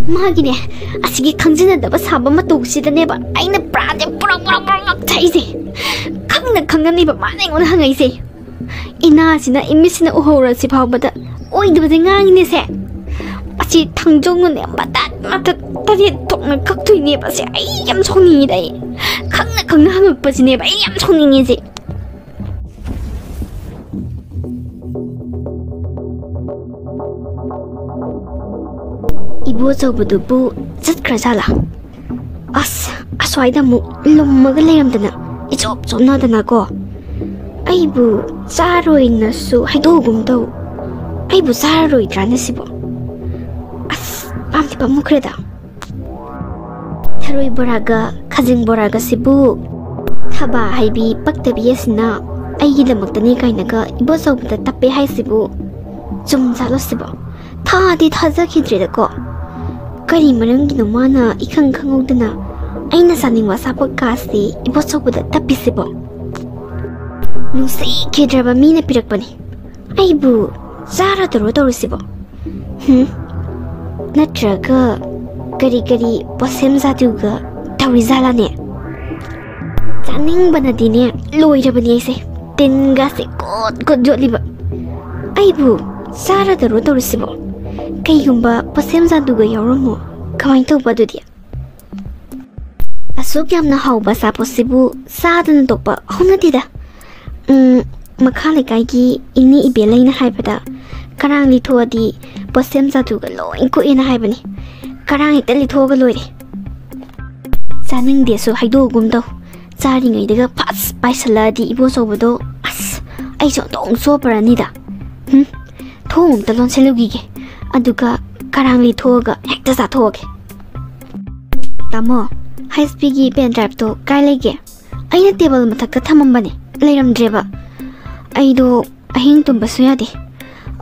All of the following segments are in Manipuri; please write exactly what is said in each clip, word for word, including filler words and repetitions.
ꯃꯥꯒꯤꯅꯦ, ꯑꯁꯤꯒꯤ ꯈꯪꯖꯤꯟꯅꯗꯕ ꯁꯥꯕ ꯃꯇꯧꯁꯤꯗꯅꯦꯕ ꯑꯩꯅ ꯄꯨꯔꯥꯁꯦ ꯄꯨꯔꯛ ꯄꯨꯔꯛ ꯄꯨꯔꯛ ꯄꯨꯔꯛ ꯆꯥꯛꯏꯁꯦ꯫ ꯈꯪꯅ ꯈꯪꯅꯅꯦꯕ ꯃꯥꯅ ꯑꯩꯉꯣꯟꯗ ꯍꯪꯉꯛꯏꯁꯦ꯫ ꯏꯅꯥꯁꯤꯅ, ꯏꯃꯤꯠꯁꯤꯅ ꯎꯍꯧꯔꯁꯤ ꯐꯥꯎꯕꯗ ꯑꯣꯏꯗꯕꯁꯦ ꯉꯥꯡꯉꯤꯅꯦꯁꯦ꯫ ꯑꯁꯤ ꯊꯥꯡꯖꯧꯅꯅꯦ ꯃꯇꯠ ꯃꯇꯠ ꯇꯔꯦꯠ ꯊꯣꯛꯅ ꯀꯛꯇꯣꯏꯅꯦꯕ꯫ ꯑꯁꯤ ꯑꯩ ꯌꯥꯝ ꯁꯥꯎꯅꯤꯡꯉꯤꯗ꯫ ꯑꯩ ꯈꯪꯅ ꯈꯪꯅ ꯍꯪꯉꯛꯄꯁꯤꯅꯦꯕ ꯑꯩ ꯌꯥꯝ ꯁꯥꯎꯅꯤꯡꯉꯤꯁꯦ꯫ ꯏꯕꯣꯆꯧꯕꯗꯨꯕꯨ ꯆꯠꯈ꯭ꯔꯖꯥꯠꯂꯥ? ꯑꯁ, ꯑꯁ꯭ꯋꯥꯏꯗ ꯑꯃꯨꯛ ꯂꯨꯝꯃꯒ ꯂꯩꯔꯝꯗꯅ, ꯏꯆꯣꯞ ꯆꯣꯞꯅꯗꯅꯀꯣ꯫ ꯑꯩꯕꯨ ꯆꯥꯔꯣꯏꯅꯁꯨ ꯍꯥꯏꯗꯣꯛꯑꯒꯨꯝ ꯇꯧ꯫ ꯑꯩꯕꯨ ꯆꯥꯔꯔꯣꯏꯗ꯭ꯔꯥꯅꯦ ꯁꯤꯕꯣ? ꯑꯁ, ꯄꯥꯝꯗꯤ ꯄꯥꯝꯃꯨꯈ꯭ꯔꯦꯗ꯫ ꯊꯔꯣꯏ ꯕꯣꯔꯥꯒ ꯈꯥꯖꯤꯡ ꯕꯣꯔꯥꯒꯁꯤꯕꯨ ꯊꯕꯥ ꯍꯥꯏꯕꯤ ꯄꯛꯇꯕꯤ ꯑꯁꯤꯅ ꯑꯩꯒꯤꯗꯃꯛꯇꯅꯤ ꯀꯥꯏꯅꯒ ꯏꯕꯣꯆꯧꯕꯗ ꯇꯞꯄꯦ ꯍꯥꯏꯁꯤꯕꯨ ꯆꯨꯝꯖꯥꯠꯂꯣ ꯁꯤꯕꯣ? ꯊꯥꯗꯤ ꯊꯥꯖꯈꯤꯗ꯭ꯔꯦꯗꯀꯣ꯫ ꯀꯔꯤ ꯃꯔꯝꯒꯤꯅꯣ ꯃꯥꯅ ꯏꯈꯪ ꯈꯪꯍꯧꯗꯅ ꯑꯩꯅ ꯆꯥꯅꯤꯡꯕ ꯑꯆꯥꯄꯣꯠ ꯀꯥꯁꯤ ꯏꯕꯣꯆꯧꯕꯗ ꯇꯞꯄꯤꯁꯤꯕꯣ? ꯅꯨꯡꯁꯤꯈꯤꯗ꯭ꯔꯕ ꯃꯤꯅ ꯄꯤꯔꯛꯄꯅꯤ꯫ ꯑꯩꯕꯨ ꯆꯥꯔꯗꯔꯣ ꯇꯧꯔꯤꯁꯤꯕꯣ? ꯍꯨꯝ? ꯅꯠꯇ꯭ꯔꯒ ꯀꯔꯤ ꯀꯔꯤ ꯄꯣꯠꯁꯦꯝ ꯖꯥꯗꯨꯒ ꯇꯧꯔꯤꯖꯥꯠꯂꯥꯅꯦ? ꯆꯥꯅꯤꯡꯕꯅꯗꯤꯅꯦ ꯂꯣꯏꯔꯕꯅꯤ ꯑꯩꯁꯦ꯫ ꯇꯤꯟꯒꯁꯦ ꯀꯣꯠ ꯀꯣꯠ ꯌꯣꯠꯂꯤꯕ꯫ ꯑꯩꯕꯨ ꯆꯥꯔꯗꯔꯣ ꯇꯧꯔꯤꯁꯤꯕꯣ? ꯀꯩꯒꯨꯝꯕ ꯄꯣꯠꯁꯦꯝ ꯖꯥꯗꯨꯒ ꯌꯥꯎꯔꯝꯃꯣ? ꯀꯃꯥꯏꯅ ꯇꯧꯕ ꯑꯗꯨꯗꯤ? ꯑꯁꯨꯛ ꯌꯥꯝꯅ ꯍꯥꯎꯕ ꯑꯆꯥꯄꯣꯠꯁꯤꯕꯨ ꯆꯥꯗꯅ ꯇꯣꯛꯄ ꯍꯧꯅꯗꯦꯗ꯫ ꯎꯝ, ꯃꯈꯥ ꯂꯩꯀꯥꯏꯒꯤ ꯏꯅꯦ ꯏꯕꯦꯜꯂꯩꯅ ꯍꯥꯏꯕꯗ, ꯀꯔꯥꯡ ꯂꯤꯊꯣꯛꯑꯗꯤ ꯄꯣꯠꯁꯦꯝ ꯖꯥꯗꯨꯒ ꯂꯣꯏ ꯀꯣꯛꯑꯦꯅ ꯍꯥꯏꯕꯅꯤ꯫ ꯀꯔꯥꯡ ꯍꯦꯛꯇ ꯂꯤꯊꯣꯛꯑꯒ ꯂꯣꯏꯔꯦ꯫ ꯆꯥꯅꯤꯡꯗꯦꯁꯨ ꯍꯥꯏꯗꯣꯛꯑꯒꯨꯝ ꯇꯧ꯫ ꯆꯥꯔꯤꯉꯩꯗꯒ ꯐꯥꯁ ꯄꯥꯏꯁꯜꯂꯛꯑꯗꯤ ꯏꯕꯣꯆꯧꯕꯗꯣ, ꯑꯁ, ꯑꯩꯁꯨ ꯑꯣꯟꯊꯣꯛꯅ ꯆꯣꯞꯄꯔꯅꯤꯗ꯫ ꯍꯨꯝ, ꯊꯣꯡ ꯑꯝꯇ ꯂꯣꯟꯁꯤꯜꯂꯨꯈꯤꯒꯦ꯫ ꯑꯗꯨꯒ ꯀꯔꯥꯡ ꯂꯤꯊꯣꯛꯑꯒ ꯍꯦꯛꯇ ꯆꯥꯊꯣꯛꯑꯒꯦ꯫ ꯇꯥꯃꯣ, ꯍꯩꯆ ꯄꯤꯒꯤ ꯄꯦꯟ ꯗ꯭ꯔꯥꯏꯚꯇꯣ ꯀꯥꯏ ꯂꯩꯒꯦ? ꯑꯩꯅ ꯇꯦꯕꯜ ꯃꯊꯛꯇ ꯊꯝꯃꯝꯕꯅꯦ, ꯂꯩꯔꯝꯗ꯭ꯔꯦꯕ꯫ ꯑꯩꯗꯣ ꯑꯍꯤꯡ ꯇꯨꯝꯕꯁꯨ ꯌꯥꯗꯦ꯫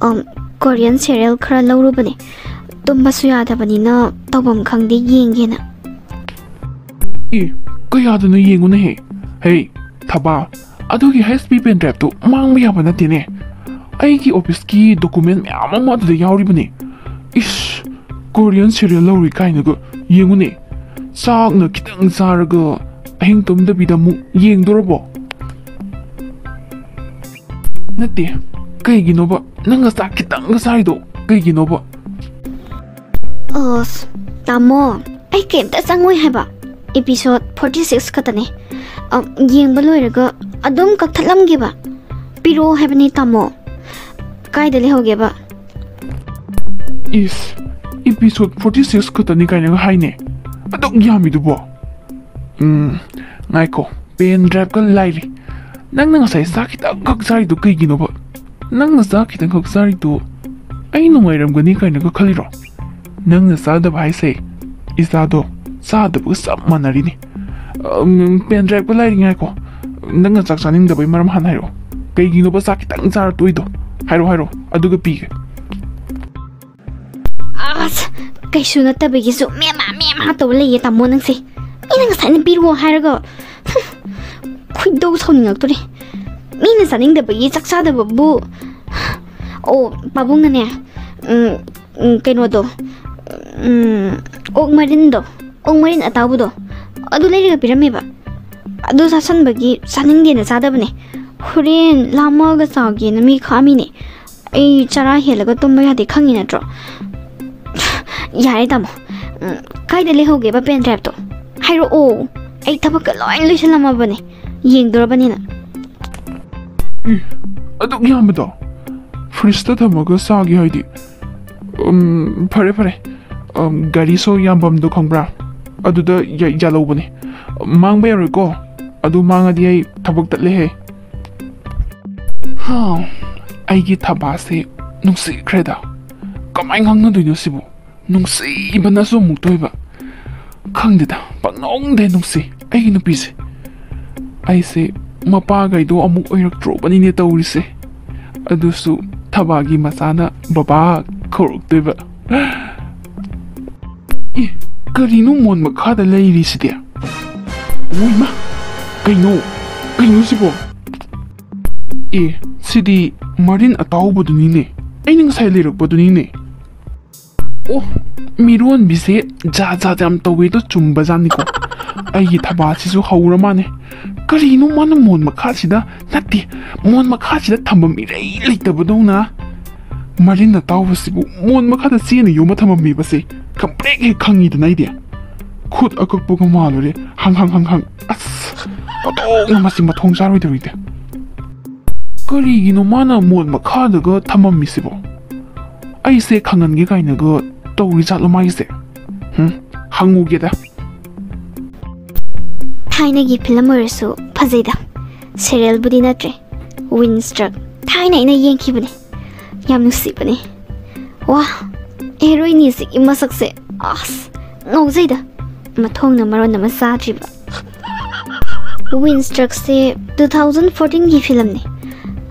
ꯑꯝ, ꯀꯣꯔꯤꯌꯟ ꯁꯦꯔꯤꯌꯦꯜ ꯈꯔ ꯂꯧꯔꯨꯕꯅꯦ꯫ ꯇꯨꯝꯕꯁꯨ ꯌꯥꯗꯕꯅꯤꯅ ꯇꯧꯐꯝ ꯈꯪꯗꯦ, ꯌꯦꯡꯒꯦꯅ꯫ ꯑꯦ, ꯀꯌꯥꯗꯅꯣ ꯌꯦꯡꯉꯨꯅꯦꯍꯦ꯫ ꯍꯦ, ꯊꯕꯥ, ꯑꯗꯨꯒꯤ ꯍꯩꯆ ꯄꯤ ꯄꯦꯟ ꯗ꯭ꯔꯥꯏꯚꯇꯨ ꯃꯥꯡꯕ ꯌꯥꯕ ꯅꯠꯇꯦꯅꯦ꯫ ꯑꯩꯒꯤ ꯑꯣꯐꯤꯁꯀꯤ ꯗꯣꯀꯨꯃꯦꯟ ꯃꯌꯥꯝ ꯑꯃ ꯑꯗꯨꯗ ꯌꯥꯎꯔꯤꯕꯅꯤ꯫ ꯏꯁ, Korean serial ꯂꯧꯔꯤ ꯀꯥꯏꯅꯒ ꯌꯦꯡꯉꯨꯅꯦ꯫ ꯆꯥꯛꯅ ꯈꯤꯇꯪ ꯆꯥꯔꯒ ꯑꯍꯤꯡ ꯇꯨꯝꯗꯕꯤꯗ ꯑꯃꯨꯛ ꯌꯦꯡꯗꯣꯔꯕꯣ? ꯅꯠꯇꯦ, ꯀꯩꯒꯤꯅꯣꯕ ꯅꯪꯅ ꯆꯥꯛ ꯈꯤꯇꯪꯒ ꯆꯥꯔꯤꯗꯣ? ꯀꯩꯒꯤꯅꯣꯕ? ꯑꯁ, ꯇꯥꯃꯣ, ꯑꯩ ꯀꯩꯝꯇ ꯆꯪꯉꯣꯏ ꯍꯥꯏꯕ꯫ Episode forty six ꯈꯛꯇꯅꯦ꯫ ꯑ, ꯌꯦꯡꯕ ꯂꯣꯏꯔꯒ ꯑꯗꯨꯝ ꯀꯛꯊꯠꯂꯝꯒꯦꯕ꯫ ꯄꯤꯔꯛꯑꯣ ꯍꯥꯏꯕꯅꯤ, ꯇꯥꯃꯣ꯫ ꯀꯥꯏꯗ ꯂꯩꯍꯧꯒꯦꯕ? ꯏꯁ, episode forty six ꯈꯛꯇꯅꯤ ꯀꯥꯏꯅꯒ ꯍꯥꯏꯅꯦ꯫ ꯑꯗꯨꯛ ꯌꯥꯝꯃꯤꯗꯨꯕꯣ? ꯎꯝ, ꯉꯥꯏꯈꯣ, pen drive ꯀ ꯂꯥꯏꯔꯤ꯫ ꯅꯪꯅ ꯉꯁꯥꯏ ꯆꯥꯛ ꯈꯤꯇꯪꯈꯛ ꯆꯥꯔꯤꯗꯣ ꯀꯩꯒꯤꯅꯣꯕ? ꯅꯪꯅ ꯆꯥꯛ ꯈꯤꯇꯪꯈꯛ ꯆꯥꯔꯤꯗꯣ ꯑꯩ ꯅꯨꯡꯉꯥꯏꯔꯝꯒꯅꯤ ꯀꯥꯏꯅꯒ ꯈꯜꯂꯤꯔꯣ? ꯅꯪꯅ ꯆꯥꯗꯕ ꯍꯥꯏꯁꯦ ꯏꯆꯥꯗꯣ ꯆꯥꯗꯕꯒ ꯆꯞ ꯃꯥꯟꯅꯔꯤꯅꯤ꯫ ꯎꯝ, pen drive ꯀ ꯂꯥꯏꯔꯤ, ꯉꯥꯏꯈꯣ꯫ ꯅꯪꯅ ꯆꯥꯛ ꯆꯥꯅꯤꯡꯗꯕꯩ ꯃꯔꯝ ꯍꯥꯟꯅ ꯍꯥꯏꯔꯛꯑꯣ꯫ ꯀꯩꯒꯤꯅꯣꯕ ꯆꯥꯛ ꯈꯤꯇꯪ ꯆꯥꯔ ꯇꯣꯛꯏꯗꯣ? ꯍꯥꯏꯔꯣ, ꯍꯥꯏꯔꯣ, ꯑꯗꯨꯒ ꯄꯤꯒꯦ꯫ ꯑꯁ, ꯀꯩꯁꯨ ꯅꯠꯇꯕꯒꯤꯁꯨ ꯃꯦꯃꯥ ꯃꯦꯃꯥ ꯇꯧ ꯂꯩꯌꯦ, ꯇꯥꯃꯣ, ꯅꯪꯁꯦ꯫ ꯃꯤꯅ ꯉꯁꯥꯏꯅ ꯄꯤꯔꯨꯑꯣ ꯍꯥꯏꯔꯒ, ꯍꯨꯝ, ꯈꯣꯏꯗꯧ ꯁꯥꯎꯅꯤꯡꯉꯛꯇꯣꯔꯦ꯫ ꯃꯤꯅ ꯆꯥꯅꯤꯡꯗꯕꯒꯤ ꯆꯥꯛ ꯆꯥꯗꯕꯕꯨ꯫ ꯑꯣ, ꯄꯥꯕꯨꯡꯅꯅꯦ, ꯎꯝ, ꯎꯝ, ꯀꯩꯅꯣꯗꯣ, ꯎꯝ, ꯑꯣꯛ ꯃꯔꯤꯟꯗꯣ, ꯑꯣꯛ ꯃꯔꯤꯟ ꯑꯇꯥꯎꯕꯗꯣ, ꯑꯗꯨ ꯂꯩꯔꯒ ꯄꯤꯔꯝꯃꯦꯕ꯫ ꯑꯗꯨ ꯆꯥꯁꯟꯕꯒꯤ ꯆꯥꯅꯤꯡꯗꯦꯅ ꯆꯥꯗꯕꯅꯦ꯫ ꯍꯣꯔꯦꯟ ꯂꯥꯝꯃꯛꯑꯒ ꯆꯥꯒꯦꯅ ꯃꯤ ꯈꯥꯛꯑꯝꯃꯤꯅꯦ꯫ ꯑꯩ ꯆꯔꯥ ꯍꯦꯜꯂꯒ ꯇꯨꯝꯕ ꯌꯥꯗꯦ, ꯈꯪꯉꯤ ꯅꯠꯇ꯭ꯔꯣ? ꯌꯥꯔꯦ, ꯇꯥꯃꯣ꯫ ꯎꯝ, ꯀꯥꯏꯗ ꯂꯩꯍꯧꯒꯦꯕ pen drive ꯇꯣ? ꯍꯥꯏꯔꯛꯑꯣ꯫ ꯑꯩ ꯊꯕꯛꯀ ꯂꯣꯏ ꯂꯣꯏꯁꯜꯂꯝꯃꯕꯅꯦ, ꯌꯦꯡꯗꯣꯔꯕꯅꯤꯅ꯫ ꯏ, ꯑꯗꯨꯛ ꯌꯥꯝꯕꯗꯣ? Fridge ꯇ ꯊꯝꯃꯒ ꯆꯥꯒꯦ ꯍꯥꯏꯗꯤ? ꯎꯝ, ꯐꯔꯦ, ꯐꯔꯦ꯫ ꯎꯝ, ꯒꯥꯔꯤ show ꯌꯥꯝꯐꯝꯗꯣ ꯈꯪꯕ꯭ꯔꯥ? ꯑꯗꯨꯗ ꯌꯥ-, ꯌꯥꯜꯍꯧꯕꯅꯦ꯫ ꯃꯥꯡꯕ ꯌꯥꯔꯣꯏꯀꯣ꯫ ꯑꯗꯨ ꯃꯥꯡꯉꯗꯤ ꯑꯩ ꯊꯕꯛ ꯇꯠꯂꯦꯍꯦ꯫ ꯍꯥ, ꯑꯩꯒꯤ ꯊꯕꯥꯁꯦ ꯅꯨꯡꯁꯤꯈ꯭ꯔꯦꯗ꯫ ꯀꯃꯥꯏ ꯉꯥꯡꯅꯗꯣꯏꯅꯣ ꯁꯤꯕꯨ? ꯅꯨꯡꯁꯤꯕꯅꯁꯨ ꯑꯃꯨꯛ ꯇꯣꯏꯕ꯫ ꯈꯪꯗꯦꯗ, ꯄꯪꯅꯨꯡꯗ ꯅꯨꯡꯁꯤ ꯑꯩꯒꯤ ꯅꯨꯄꯤꯁꯦ꯫ ꯑꯩꯁꯦ ꯃꯄꯥꯒꯩꯗꯣ ꯑꯃꯨꯛ ꯑꯣꯏꯔꯛꯇ꯭ꯔꯣꯕꯅꯤꯅꯦ ꯇꯧꯔꯤꯁꯦ꯫ ꯑꯗꯨꯁꯨ ꯊꯕꯥꯒꯤ ꯃꯆꯥꯅ ꯕꯕꯥ ꯀꯧꯔꯛꯇꯣꯏꯕ꯫ ꯑꯦ, ꯀꯔꯤꯅꯣ ꯃꯣꯟ ꯃꯈꯥꯗ ꯂꯩꯔꯤꯁꯤꯗꯤ? ꯎꯏꯃ, ꯀꯩꯅꯣ? ꯀꯩꯅꯣ ꯁꯤꯕꯣ? ꯑꯦ, ꯁꯤꯗꯤ ꯃꯔꯤꯟ ꯑꯇꯥꯎꯕꯗꯨꯅꯤꯅꯦ, ꯑꯩꯅ ꯉꯁꯥꯏ ꯂꯩꯔꯛꯄꯗꯨꯅꯤꯅꯦ꯫ ꯑꯣ, ꯃꯤꯔꯣꯟꯕꯤꯁꯦ ꯖꯥꯠ ꯖꯥꯠ ꯌꯥꯝ ꯇꯧꯋꯦꯗꯣ ꯆꯨꯝꯕꯖꯥꯠꯅꯤꯀꯣ꯫ ꯑꯩꯒꯤ ꯊꯕꯥꯁꯤꯁꯨ ꯍꯧꯔ ꯃꯥꯅꯦ꯫ ꯀꯔꯤꯅꯣ ꯃꯥꯅ ꯃꯣꯟ ꯃꯈꯥꯁꯤꯗ, ꯅꯠꯇꯦ, ꯃꯣꯟ ꯃꯈꯥꯁꯤꯗ ꯊꯝꯐꯝ ꯏꯔꯩ ꯂꯩꯇꯕꯗꯧꯅ? ꯃꯔꯤꯟ ꯑꯇꯥꯎꯕꯁꯤꯕꯨ ꯃꯣꯟ ꯃꯈꯥꯗ ꯆꯦꯅ ꯌꯣꯝꯃ ꯊꯝꯃꯝꯃꯤꯕꯁꯦ ꯈꯪꯄ꯭ꯔꯦꯛ ꯍꯦꯛ ꯈꯪꯉꯤꯗꯅ ꯑꯩꯗꯤ꯫ ꯈꯨꯠ ꯑꯀꯛꯄꯒ ꯃꯥꯜꯂꯨꯔꯦ꯫ ꯍꯪ ꯍꯪ ꯍꯪ ꯍꯪ꯫ ꯑꯁ! ꯄꯣꯇꯣꯛꯅ ꯃꯁꯤ ꯃꯊꯣꯡ ꯆꯥꯔꯣꯏꯗꯧꯔꯤꯗ꯫ ꯀꯔꯤꯒꯤꯅꯣ ꯃꯥꯅ ꯃꯣꯟ ꯃꯈꯥꯗꯒ ꯊꯝꯃꯝꯃꯤꯁꯤꯕꯣ? ꯑꯩꯁꯦ ꯈꯪꯍꯟꯒꯦ ꯀꯥꯏꯅꯒ ꯇꯧꯔꯤꯖꯥꯠꯂꯣ ꯃꯥꯒꯤꯁꯦ? ꯍꯝ? ꯍꯪꯉꯨꯒꯦꯗ꯫ ꯊꯥꯏꯅꯒꯤ ꯐꯤꯂꯝ ꯑꯣꯏꯔꯁꯨ ꯐꯖꯩꯗ꯫ ꯁꯦꯔꯤꯌꯦꯜꯕꯨꯗꯤ ꯅꯠꯇ꯭ꯔꯦ꯫ ꯋꯤꯟꯁꯇ꯭ꯔꯛ꯫ ꯊꯥꯏꯅ ꯑꯩꯅ ꯌꯦꯡꯈꯤꯕꯅꯦ꯫ ꯌꯥꯝ ꯅꯨꯡꯁꯤꯕꯅꯦ꯫ ꯋꯥ! ꯍꯦꯔꯣꯏꯅꯤꯁꯤꯒꯤ ꯃꯁꯛꯁꯦ꯫ ꯑꯁ! ꯉꯥꯎꯖꯩꯗ꯫ ꯃꯊꯣꯡꯅ ꯃꯔꯣꯟ ꯑꯃ ꯆꯥꯗ꯭ꯔꯤꯕ꯫ ꯋꯤꯟꯁꯇ꯭ꯔꯛꯁꯦ two thousand fourteen ꯒꯤ ꯐꯤꯂꯝꯅꯦ꯫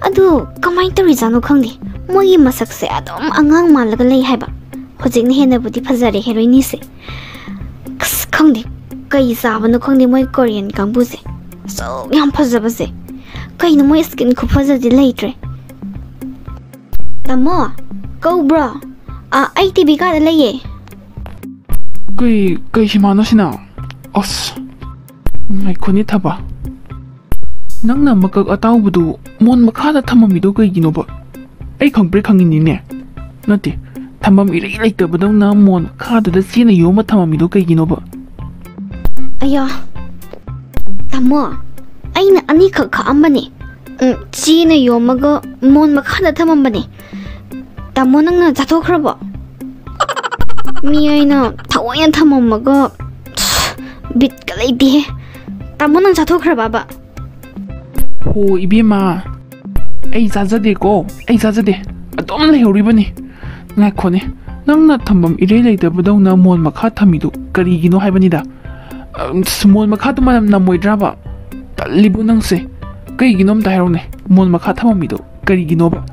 ꯑꯗꯨ ꯀꯃꯥꯏꯅ ꯇꯧꯔꯤꯖꯥꯠꯅꯣ ꯈꯪꯗꯦ꯫ ꯃꯣꯏꯒꯤ ꯃꯁꯛꯁꯦ ꯑꯗꯨꯝ ꯑꯉꯥꯡ ꯃꯥꯜꯂꯒ ꯂꯩ ꯍꯥꯏꯕ꯫ ꯍꯧꯖꯤꯛꯅ ꯍꯦꯟꯅꯕꯨꯗꯤ ꯐꯖꯔꯦ ꯍꯦꯔꯣꯏꯅꯤꯁꯦ꯫ ꯑꯁ, ꯈꯪꯗꯦ꯫ ꯀꯩ ꯆꯥꯕꯅꯣ ꯈꯪꯗꯦ ꯃꯣꯏ ꯀꯣꯔꯤꯌꯟ ꯀꯥꯡꯕꯨꯁꯦ꯫ ꯑꯁꯨꯛ ꯌꯥꯝ ꯐꯖꯕꯁꯦ꯫ ꯀꯩꯅꯣ ꯃꯣꯏ ꯁ꯭ꯀꯤꯟ ꯈꯨꯐꯖꯗꯤ ꯂꯩꯇ꯭ꯔꯦ꯫ ꯇꯥꯃꯣ, ꯀꯧꯕ꯭ꯔꯣ? ꯑ, ꯑꯩ ꯇꯤ ꯚꯤ ꯀꯥꯗ ꯂꯩꯌꯦ꯫ ꯀꯩ, ꯀꯩ ꯁꯤꯃꯥꯅꯣ ꯁꯤꯅ? ꯑꯁ, ꯉꯥꯏꯈꯣꯅꯦ ꯊꯕ꯫ ꯅꯪꯅ ꯃꯀꯛ ꯑꯇꯥꯎꯕꯗꯨ ꯃꯣꯟ ꯃꯈꯥꯗ ꯊꯝꯃꯝꯃꯤꯗꯣ ꯀꯩꯒꯤꯅꯣꯕ? ꯑꯩ ꯈꯪꯄ꯭ꯔꯦꯛ ꯈꯪꯉꯤꯅꯤꯅꯦ꯫ ꯅꯠꯇꯦ, ꯊꯝꯐꯝ ꯏꯔꯩ ꯂꯩꯇꯕꯗꯧꯅ ꯃꯣꯟ ꯃꯈꯥꯗꯨꯗ ꯆꯦꯅ ꯌꯣꯝꯃ ꯊꯝꯃꯝꯃꯤꯗꯣ ꯀꯩꯒꯤꯅꯣꯕ? ꯑꯌꯥ, ꯇꯥꯃꯣ, ꯑꯩꯅ ꯑꯅꯤꯈꯛ ꯈꯥꯛꯑꯝꯕꯅꯦ꯫ ꯎꯝ, ꯆꯦꯅ ꯌꯣꯝꯃꯒ ꯃꯣꯟ ꯃꯈꯥꯗ ꯊꯝꯃꯝꯕꯅꯦ꯫ ꯇꯥꯃꯣ, ꯅꯪꯅ ꯆꯥꯊꯣꯛꯈ꯭ꯔꯕꯣ? ꯃꯤ ꯑꯩꯅ ꯊꯑꯣꯏꯅ ꯊꯝꯃꯝꯃꯒ, ꯕꯤꯠꯀ ꯂꯩꯇꯦꯍꯦ꯫ ꯇꯥꯃꯣ, ꯅꯪ ꯆꯥꯊꯣꯛꯈ꯭ꯔꯕꯕ? ꯍꯣ ꯏꯕꯦꯝꯃ, ꯑꯩ ꯆꯥꯖꯗꯦꯀꯣ, ꯑꯩ ꯆꯥꯖꯗꯦ꯫ ꯑꯗꯨꯝ ꯂꯩꯍꯧꯔꯤꯕꯅꯤ꯫ ꯉꯥꯏꯈꯣꯅꯦ, ꯅꯪꯅ ꯊꯝꯐꯝ ꯏꯔꯩ ꯂꯩꯇꯕꯗꯧꯅ ꯃꯣꯟ ꯃꯈꯥ ꯊꯝꯃꯤꯗꯨ ꯀꯔꯤꯒꯤꯅꯣ ꯍꯥꯏꯕꯅꯤꯗ꯫ ꯑꯁ, ꯃꯣꯟ ꯃꯈꯥꯗ ꯃꯅꯝ ꯅꯝꯃꯣꯏꯗ꯭ꯔꯕ? ꯇꯜꯂꯤꯕꯨ ꯅꯪꯁꯦ꯫ ꯀꯩꯒꯤꯅꯣ ꯑꯝꯇ ꯍꯥꯏꯔꯛꯎꯅꯦ, ꯃꯣꯟ ꯃꯈꯥ ꯊꯝꯃꯝꯃꯤꯗꯣ ꯀꯔꯤꯒꯤꯅꯣꯕ?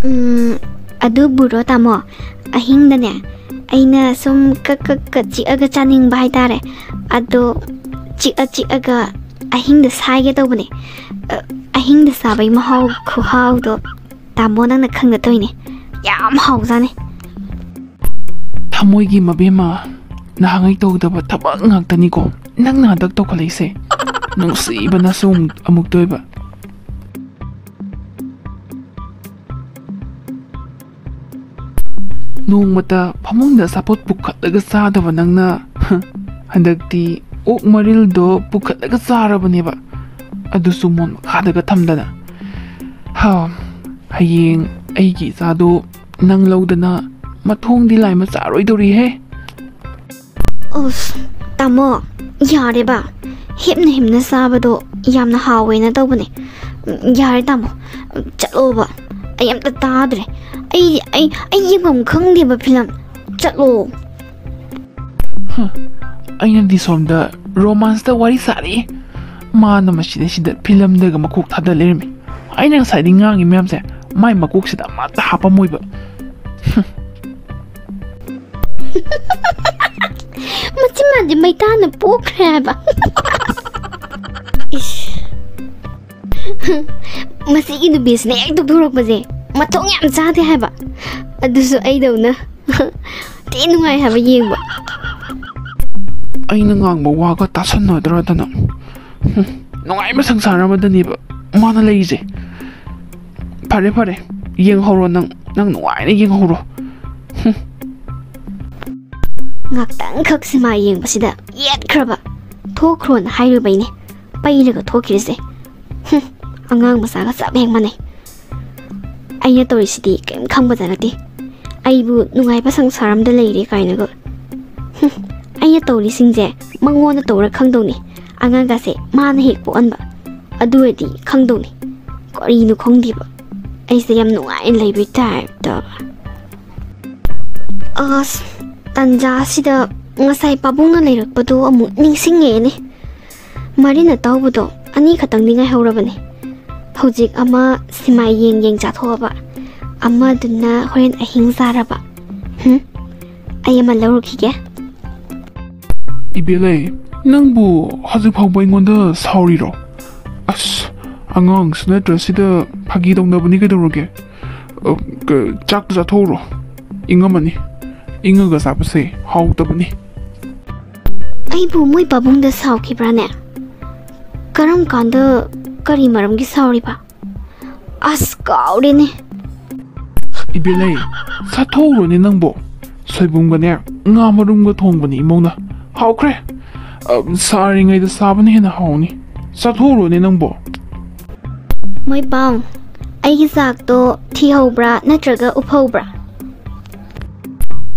ꯎꯝ, ꯑꯗꯨꯕꯨꯔꯣ ꯇꯥꯃꯣ, ꯑꯍꯤꯡꯗꯅꯦ, ꯑꯩꯅ ꯁꯨꯝ ꯀꯛ ꯀꯛ ꯀꯛ ꯆꯤꯛꯑꯒ ꯆꯥꯅꯤꯡꯕ ꯍꯥꯏꯇꯥꯔꯦ꯫ ꯑꯗꯣ ꯆꯤꯛꯑ ꯆꯤꯛꯑꯒ ꯑꯍꯤꯡꯗ ꯁꯥꯏꯒꯦ ꯇꯧꯕꯅꯦ꯫ ꯑ, ꯑꯍꯤꯡꯗ ꯆꯥꯕꯩ ꯃꯍꯥꯎ ꯈꯨꯍꯥꯎꯗꯣ ꯇꯥꯃꯣ ꯅꯪꯅ ꯈꯪꯗ ꯇꯧꯏꯅꯦ꯫ ꯌꯥꯝ ꯍꯥꯎꯖꯥꯠꯅꯤ꯫ ꯊꯃꯣꯏꯒꯤ ꯃꯕꯦꯝꯃ, ꯅꯍꯥꯟꯉꯩ ꯇꯧꯗꯕ ꯊꯕꯛ ꯉꯥꯛꯇꯅꯤꯀꯣ ꯅꯪꯅ ꯍꯟꯗꯛ ꯇꯧꯈꯠꯂꯛꯏꯁꯦ꯫ ꯅꯨꯡꯁꯤꯕꯅꯁꯨ ꯑꯃꯨꯛ-, ꯑꯃꯨꯛꯇꯣꯏꯕ꯫ ꯅꯣꯡꯃꯇ ꯐꯃꯨꯡꯗ ꯑꯆꯥꯄꯣꯠ ꯄꯨꯈꯠꯂꯒ ꯆꯥꯗꯕ ꯅꯪꯅ, ꯍꯟꯗꯛꯇꯤ ꯑꯣꯛ ꯃꯔꯤꯜꯗꯣ ꯄꯨꯈꯠꯂꯒ ꯆꯥꯔꯕꯅꯦꯕ, ꯑꯗꯨꯁꯨ ꯃꯣꯟ ꯃꯈꯥꯗꯒ ꯊꯝꯗꯅ꯫ ꯍꯥ, ꯍꯌꯦꯡ ꯑꯩꯒꯤ ꯏꯆꯥꯗꯣ ꯅꯪ ꯂꯧꯗꯅ ꯃꯊꯣꯡꯗꯤ ꯂꯥꯏ ꯃꯆꯥꯔꯣꯏꯗꯧꯔꯤꯍꯦ꯫ ꯑꯁ, ꯇꯥꯃꯣ, ꯌꯥꯔꯦꯕ꯫ ꯍꯤꯞꯅ ꯍꯤꯞꯅ ꯆꯥꯕꯗꯣ ꯌꯥꯝꯅ ꯍꯥꯎꯋꯦꯅ ꯇꯧꯕꯅꯦ꯫ ꯎꯝ, ꯌꯥꯔꯦ ꯇꯥꯃꯣ, ꯆꯠꯂꯣꯕ꯫ ꯑꯩ ꯑꯝꯇ ꯇꯥꯗ꯭ꯔꯦ꯫ ꯑꯩ, ꯑꯩ, ꯑꯩ ꯌꯦꯡꯐꯝ ꯈꯪꯗꯦꯕ ꯐꯤꯂꯝ꯫ ꯆꯠꯂꯣ꯫ ꯍ, ꯑꯩꯅꯗꯤ ꯁꯣꯝꯗ ꯔꯣꯃꯥꯟꯁꯇ ꯋꯥꯔꯤ ꯁꯥꯔꯤ꯫ ꯃꯥꯅ ꯃꯁꯤꯗꯩꯁꯤꯗ ꯐꯤꯂꯝꯗꯒ ꯃꯀꯣꯛ ꯊꯥꯗ ꯂꯩꯔꯝꯃꯤ꯫ ꯑꯩꯅ ꯉꯁꯥꯏꯗꯤ ꯉꯥꯡꯉꯤ ꯃꯌꯥꯝꯁꯦ ꯃꯥꯏ ꯃꯀꯣꯛꯁꯤꯗ ꯑꯃꯠꯇ ꯍꯥꯞꯄꯝꯃꯣꯏꯕ꯫ ꯍꯨꯝ꯫ ꯃꯆꯤꯟ ꯃꯥꯟꯗꯤ ꯃꯩꯇꯥꯅ ꯄꯣꯛꯈ꯭ꯔꯦ ꯍꯥꯏꯕ꯫ ꯏꯁ꯫ ꯃꯁꯤꯒꯤ ꯅꯨꯄꯤꯁꯤꯅ ꯍꯦꯛ ꯇꯧꯊꯣꯔꯛꯄꯁꯦ ꯃꯊꯣꯡ ꯌꯥꯝ ꯆꯥꯗꯦ ꯍꯥꯏꯕ꯫ ꯑꯗꯨꯁꯨ ꯑꯩꯗꯧꯅ꯫ ꯊꯤ ꯅꯨꯡꯉꯥꯏ ꯍꯥꯏꯕ ꯌꯦꯡꯕ꯫ ꯑꯩꯅ ꯉꯥꯡꯕ ꯋꯥꯒ ꯇꯥꯁꯟꯅꯗ꯭ꯔꯗꯅ꯫ ꯍꯨꯝ, ꯅꯨꯡꯉꯥꯏꯕ ꯁꯪꯁꯥꯔ ꯑꯃꯗꯅꯦꯕ ꯃꯥꯅ ꯂꯩꯔꯤꯁꯦ꯫ ꯐꯔꯦ, ꯐꯔꯦ, ꯌꯦꯡꯍꯧꯔꯣ ꯅꯪ, ꯅꯪ ꯅꯨꯡꯉꯥꯏꯅ ꯌꯦꯡꯍꯧꯔꯣ꯫ ꯍꯨꯝ꯫ ꯉꯥꯛꯇꯪꯈꯛ ꯁꯤꯃꯥ ꯌꯦꯡꯕꯁꯤꯗ ꯌꯦꯠꯈ꯭ꯔꯕ꯫ ꯊꯣꯛꯈ꯭ꯔꯣꯅ ꯍꯥꯏꯔꯨꯕꯩꯅꯦ ꯄꯩꯔꯒ ꯊꯣꯛꯈ꯭ꯔꯤꯁꯦ꯫ ꯍꯨꯝ, ꯑꯉꯥꯡ ꯃꯆꯥꯒ ꯆꯞ ꯍꯦꯛ ꯃꯥꯟꯅꯩ꯫ ꯑꯩꯅ ꯇꯧꯔꯤꯁꯤꯗꯤ ꯀꯔꯤꯝ ꯈꯪꯕꯗ ꯅꯠꯇꯦ꯫ ꯑꯩꯕꯨ ꯅꯨꯡꯉꯥꯏꯕ ꯁꯪꯁꯥꯔ ꯑꯃꯗ ꯂꯩꯔꯦ ꯀꯥꯏꯅꯒ꯫ ꯍꯨꯝ, ꯑꯩꯅ ꯇꯧꯔꯤꯁꯤꯡꯁꯦ ꯃꯉꯣꯟꯗ ꯇꯧꯔ ꯈꯪꯗꯧꯅꯤ꯫ ꯑꯉꯥꯡꯒꯁꯦ ꯃꯥꯅ ꯍꯦꯛ ꯄꯣꯛꯍꯟꯕ꯫ ꯑꯗꯨ ꯑꯣꯏꯔꯗꯤ ꯈꯪꯗꯧꯅꯤ꯫ ꯀꯔꯤꯅꯣ ꯈꯪꯗꯦꯕ꯫ ꯑꯩꯁꯦ ꯌꯥꯝ ꯅꯨꯡꯉꯥꯏꯅ ꯂꯩꯕꯩ ꯇꯥꯏꯞꯇ꯫ ꯑꯁ, ꯇꯟꯖꯥꯁꯤꯗ ꯉꯁꯥꯏ ꯄꯥꯕꯨꯡꯅ ꯂꯩꯔꯛꯄꯗꯣ ꯑꯃꯨꯛ ꯅꯤꯡꯁꯤꯡꯉꯛꯑꯦꯅꯦ꯫ ꯃꯔꯤꯟ ꯑꯇꯥꯎꯕꯗꯣ ꯑꯅꯤ ꯈꯛꯇꯪꯗꯤ ꯉꯥꯏꯍꯧꯔꯕꯅꯦ꯫ ꯍꯧꯖꯤꯛ ꯑꯃ ꯁꯤꯃꯥ ꯌꯦꯡ ꯌꯦꯡ ꯆꯥꯊꯣꯛꯑꯕ, ꯑꯃꯗꯨꯅ ꯍꯣꯔꯦꯟ ꯑꯍꯤꯡ ꯆꯥꯔꯕ꯫ ꯍꯨꯝ, ꯑꯩ ꯑꯃ ꯂꯧꯔꯨꯈꯤꯒꯦ꯫ ꯏꯕꯦꯂꯩ, ꯅꯪꯕꯨ ꯍꯧꯖꯤꯛ ꯐꯥꯎꯕ ꯑꯩꯉꯣꯟꯗ ꯁꯥꯎꯔꯤꯔꯣ? ꯑꯁ, ꯑꯉꯥꯡꯁꯨ ꯅꯠꯇ꯭ꯔꯁꯤꯗ ꯐꯥꯒꯤ ꯇꯧꯅꯕꯅꯤ ꯀꯩꯗꯧꯔꯒꯦ? ꯑ, ꯀ-, ꯆꯥꯛꯇ ꯆꯥꯊꯣꯛꯎꯔꯣ, ꯏꯪꯉꯝꯃꯅꯤ꯫ ꯏꯪꯉꯒ ꯆꯥꯕꯁꯦ ꯍꯥꯎꯇꯕꯅꯤ꯫ ꯑꯩꯕꯨ ꯃꯣꯏ ꯄꯥꯕꯨꯡꯗ ꯁꯥꯎꯈꯤꯕ꯭ꯔꯥꯅꯦ? ꯀꯔꯝ ꯀꯥꯟꯗ? ꯀꯔꯤ ꯃꯔꯝꯒꯤ ꯁꯥꯎꯔꯤꯕ? ꯑꯁ, ꯀꯥꯎꯔꯦꯅꯦ꯫ ꯏꯕꯦꯂꯩ, ꯆꯥꯊꯣꯛꯎꯔꯣꯅꯦ ꯅꯪꯕꯣ꯫ ꯁꯣꯏꯕꯨꯝꯒꯅꯦ, ꯉꯥ ꯃꯔꯨꯝꯒ ꯊꯣꯡꯕꯅꯤ ꯏꯃꯧꯅ꯫ ꯍꯥꯎꯈ꯭ꯔꯦ꯫ ꯑ, ꯁꯥꯔꯤꯉꯩꯗ ꯆꯥꯕꯅ ꯍꯦꯟꯅ ꯍꯥꯎꯅꯤ꯫ ꯆꯥꯊꯣꯛꯎꯔꯣꯅꯦ ꯅꯪꯕꯣ꯫ ꯃꯣꯏ ꯄꯥꯎ, ꯑꯩꯒꯤ ꯆꯥꯛꯇꯣ ꯊꯤꯍꯧꯕ꯭ꯔꯥ ꯅꯠꯇ꯭ꯔꯒ ꯎꯐꯧꯕ꯭ꯔꯥ?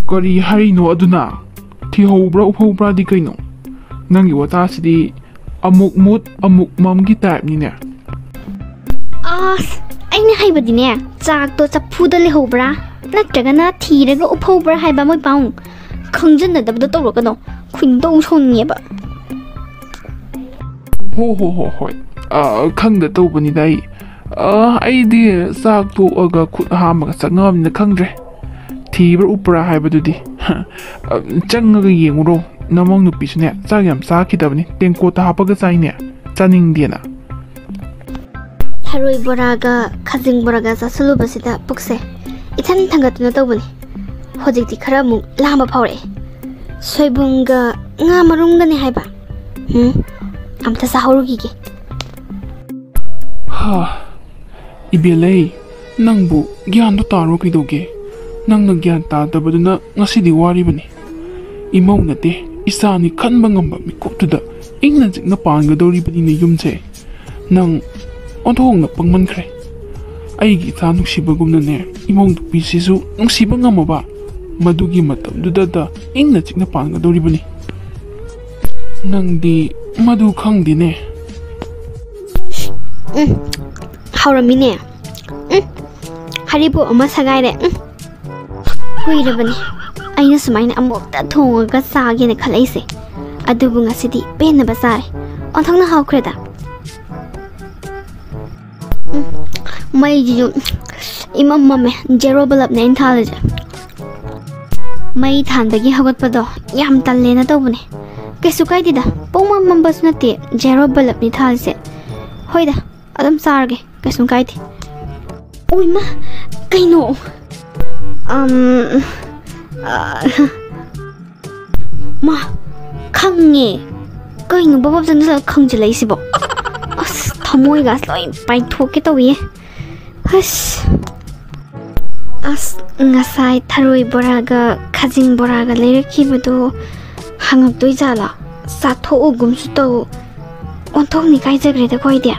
ꯀꯔꯤ ꯍꯥꯏꯔꯤꯅꯣ ꯑꯗꯨꯅ? ꯊꯤꯍꯧꯕ꯭ꯔꯥ ꯎꯐꯧꯕ꯭ꯔꯥꯗꯤ ꯀꯩꯅꯣ? ꯅꯪꯒꯤ ꯋꯥꯇꯥꯁꯤꯗꯤ ꯑꯃꯨꯛ ꯃꯨꯠ ꯑꯃꯨꯛ ꯃꯝꯒꯤ ꯇꯥꯏꯞꯅꯤꯅꯦ꯫ ꯑꯁ, ꯑꯩꯅ ꯍꯥꯏꯕꯗꯤꯅꯦ, ꯆꯥꯛꯇꯣ ꯆꯐꯨꯗ ꯂꯩꯍꯧꯕ꯭ꯔꯥ ꯅꯠꯇ꯭ꯔꯒꯅ ꯊꯤꯔꯒ ꯎꯐꯧꯕ꯭ꯔꯥ ꯍꯥꯏꯕ, ꯃꯣꯏ ꯄꯥꯎ꯫ ꯈꯪꯖꯟꯅꯗꯕꯗꯣ ꯇꯧꯔꯛꯀꯅꯣ, ꯈꯣꯏꯗꯧ ꯁꯥꯎꯅꯤꯡꯉꯦꯕ꯫ ꯍꯣ ꯍꯣ ꯍꯣ ꯍꯣꯏ꯫ ꯑ, ꯈꯪꯗ ꯇꯧꯕꯅꯤꯗ ꯑꯩ꯫ ꯑ, ꯑꯩꯗꯤ ꯆꯥꯛ ꯇꯣꯛꯑꯒ ꯈꯨꯠ ꯍꯥꯝꯃꯒ ꯆꯪꯉꯛꯑꯕꯅꯤꯅ ꯈꯪꯗ꯭ꯔꯦ꯫ ꯊꯤꯕ꯭ꯔꯥ ꯎꯞꯄ꯭ꯔꯥ ꯍꯥꯏꯕꯗꯨꯗꯤ꯫ ꯑ, ꯆꯪꯉꯒ ꯌꯦꯡꯉꯨꯔꯣ꯫ ꯅꯃꯧ ꯅꯨꯄꯤꯁꯨꯅꯦ, ꯆꯥꯛ ꯌꯥꯝ ꯆꯥꯈꯤꯗꯕꯅꯤ꯫ ꯇꯦꯡꯀꯣꯠꯇ ꯍꯥꯞꯄꯒ ꯆꯥꯏꯅꯦ꯫ ꯆꯥꯅꯤꯡꯗꯦꯅ꯫ ꯊꯔꯣꯏ ꯕꯣꯔꯥꯒ ꯈꯥꯖꯤꯡ ꯕꯣꯔꯥꯒ ꯆꯥꯁꯤꯜꯂꯨꯕꯁꯤꯗ ꯄꯨꯛꯁꯦ ꯏꯊꯟ ꯊꯟꯒꯠꯇꯨꯅ ꯇꯧꯕꯅꯤ꯫ ꯍꯧꯖꯤꯛꯇꯤ ꯈꯔ ꯑꯃꯨꯛ ꯂꯥꯝꯕ ꯐꯥꯎꯔꯛꯑꯦ꯫ ꯁꯣꯏꯕꯨꯝꯒ ꯉꯥ ꯃꯔꯨꯝꯒꯅꯦ ꯍꯥꯏꯕ꯫ ꯎꯝ, ꯑꯝꯇ ꯆꯥꯍꯧꯔꯨꯈꯤꯒꯦ꯫ ꯍꯥ, ꯏꯕꯦꯂꯩ, ꯅꯪꯕꯨ ꯒ꯭ꯌꯥꯟꯗꯣ ꯇꯥꯔꯣ ꯀꯩꯗꯧꯒꯦ? ꯅꯪꯅ ꯒ꯭ꯌꯥꯟ ꯇꯥꯗꯕꯗꯨꯅ ꯉꯁꯤꯗꯤ ꯋꯥꯔꯤꯕꯅꯤ꯫ ꯏꯃꯧ ꯅꯠꯇꯦ, ꯏꯆꯥꯅꯤ ꯈꯟꯕ ꯉꯝꯕ ꯃꯤꯀꯨꯞꯇꯨꯗ ꯏꯪꯅ ꯆꯤꯛꯅ ꯄꯥꯟꯒꯗꯧꯔꯤꯕꯅꯤꯅꯦ ꯌꯨꯝꯁꯦ꯫ ꯅꯪ ꯑꯣꯟꯊꯣꯛꯅ ꯄꯪꯃꯟꯈ꯭ꯔꯦ꯫ ꯑꯩꯒꯤ ꯏꯆꯥ ꯅꯨꯡꯁꯤꯕꯒꯨꯝꯅꯅꯦ, ꯏꯃꯧ ꯅꯨꯄꯤꯁꯤꯁꯨ ꯅꯨꯡꯁꯤꯕ ꯉꯝꯃꯕ? ꯃꯗꯨꯒꯤ ꯃꯇꯝꯗꯨꯗꯗ ꯏꯪꯅ ꯆꯤꯛꯅ ꯄꯥꯟꯒꯗꯧꯔꯤꯕꯅꯤ꯫ ꯅꯪꯗꯤ ꯃꯗꯨ ꯈꯪꯗꯦꯅꯦ꯫ ꯎꯝ, ꯍꯥꯎꯔꯝꯃꯤꯅꯦ꯫ ꯎꯝ, ꯍꯔꯤꯕꯣꯞ ꯑꯃ ꯁꯒꯥꯏꯔꯦ꯫ ꯎꯝ, ꯀꯨꯏꯔꯕꯅꯤ ꯑꯩꯅ ꯁꯨꯃꯥꯏꯅ ꯑꯃꯨꯛꯇ ꯊꯣꯡꯉꯒ ꯆꯥꯒꯦꯅ ꯈꯜꯂꯛꯏꯁꯦ꯫ ꯑꯗꯨꯕꯨ ꯉꯁꯤꯗꯤ ꯄꯦꯟꯅꯕ ꯆꯥꯔꯦ꯫ ꯑꯣꯟꯊꯣꯛꯅ ꯍꯥꯎꯈ꯭ꯔꯦꯗ꯫ ꯎꯝ, ꯃꯩꯁꯤꯁꯨ ꯏꯃꯝ ꯃꯝꯃꯦ꯫ ꯖꯦꯔꯣ ꯕꯂꯞꯅꯦ ꯑꯩꯅ ꯊꯥꯜꯂꯤꯁꯦ꯫ ꯃꯩ ꯊꯥꯟꯕꯒꯤ ꯍꯧꯒꯠꯄꯗꯣ ꯌꯥꯝ ꯇꯜꯂꯦꯅ ꯇꯧꯕꯅꯦ꯫ ꯀꯩꯁꯨ ꯀꯥꯏꯗꯦꯗ, ꯄꯨꯡꯃꯝ ꯃꯝꯕꯁꯨ ꯅꯠꯇꯦ ꯖꯦꯔꯣ ꯕꯂꯞꯅꯤ ꯊꯥꯜꯂꯤꯁꯦ꯫ ꯍꯣꯏꯗ, ꯑꯗꯨꯝ ꯆꯥꯔꯒꯦ, ꯀꯩꯁꯨꯝ ꯀꯥꯏꯗꯦ꯫ ꯑꯣꯏꯃ, ꯀꯩꯅꯣ? ꯑꯝ, ꯑ, ꯃꯥ, ꯈꯪꯉꯦ꯫ ꯀꯩꯅꯣ ꯕꯕꯞ ꯆꯪꯁꯤꯜꯂꯒ ꯈꯪꯖꯤꯜꯂꯛꯏꯁꯤꯕꯣ? ꯑꯁ, ꯊꯃꯣꯏꯒ ꯂꯣꯏ ꯄꯥꯏꯊꯣꯛꯀꯦ ꯇꯧꯏꯌꯦ꯫ ꯑꯁ꯫ ꯑꯁ, ꯉꯁꯥꯏ ꯊꯔꯣꯏ ꯕꯣꯔꯥꯒ ꯈꯥꯖꯤꯡ ꯕꯣꯔꯥꯒ ꯂꯩꯔꯛꯈꯤꯕꯗꯣ ꯍꯪꯉꯛꯇꯣꯏ ꯖꯥꯠꯂꯣ? ꯆꯥꯊꯣꯛꯎꯒꯨꯝꯁꯨ ꯇꯧ꯫ ꯑꯣꯟꯊꯣꯛꯅ ꯏꯀꯥꯏꯖꯈ꯭ꯔꯦꯗꯀꯣ ꯑꯩꯗꯤ꯫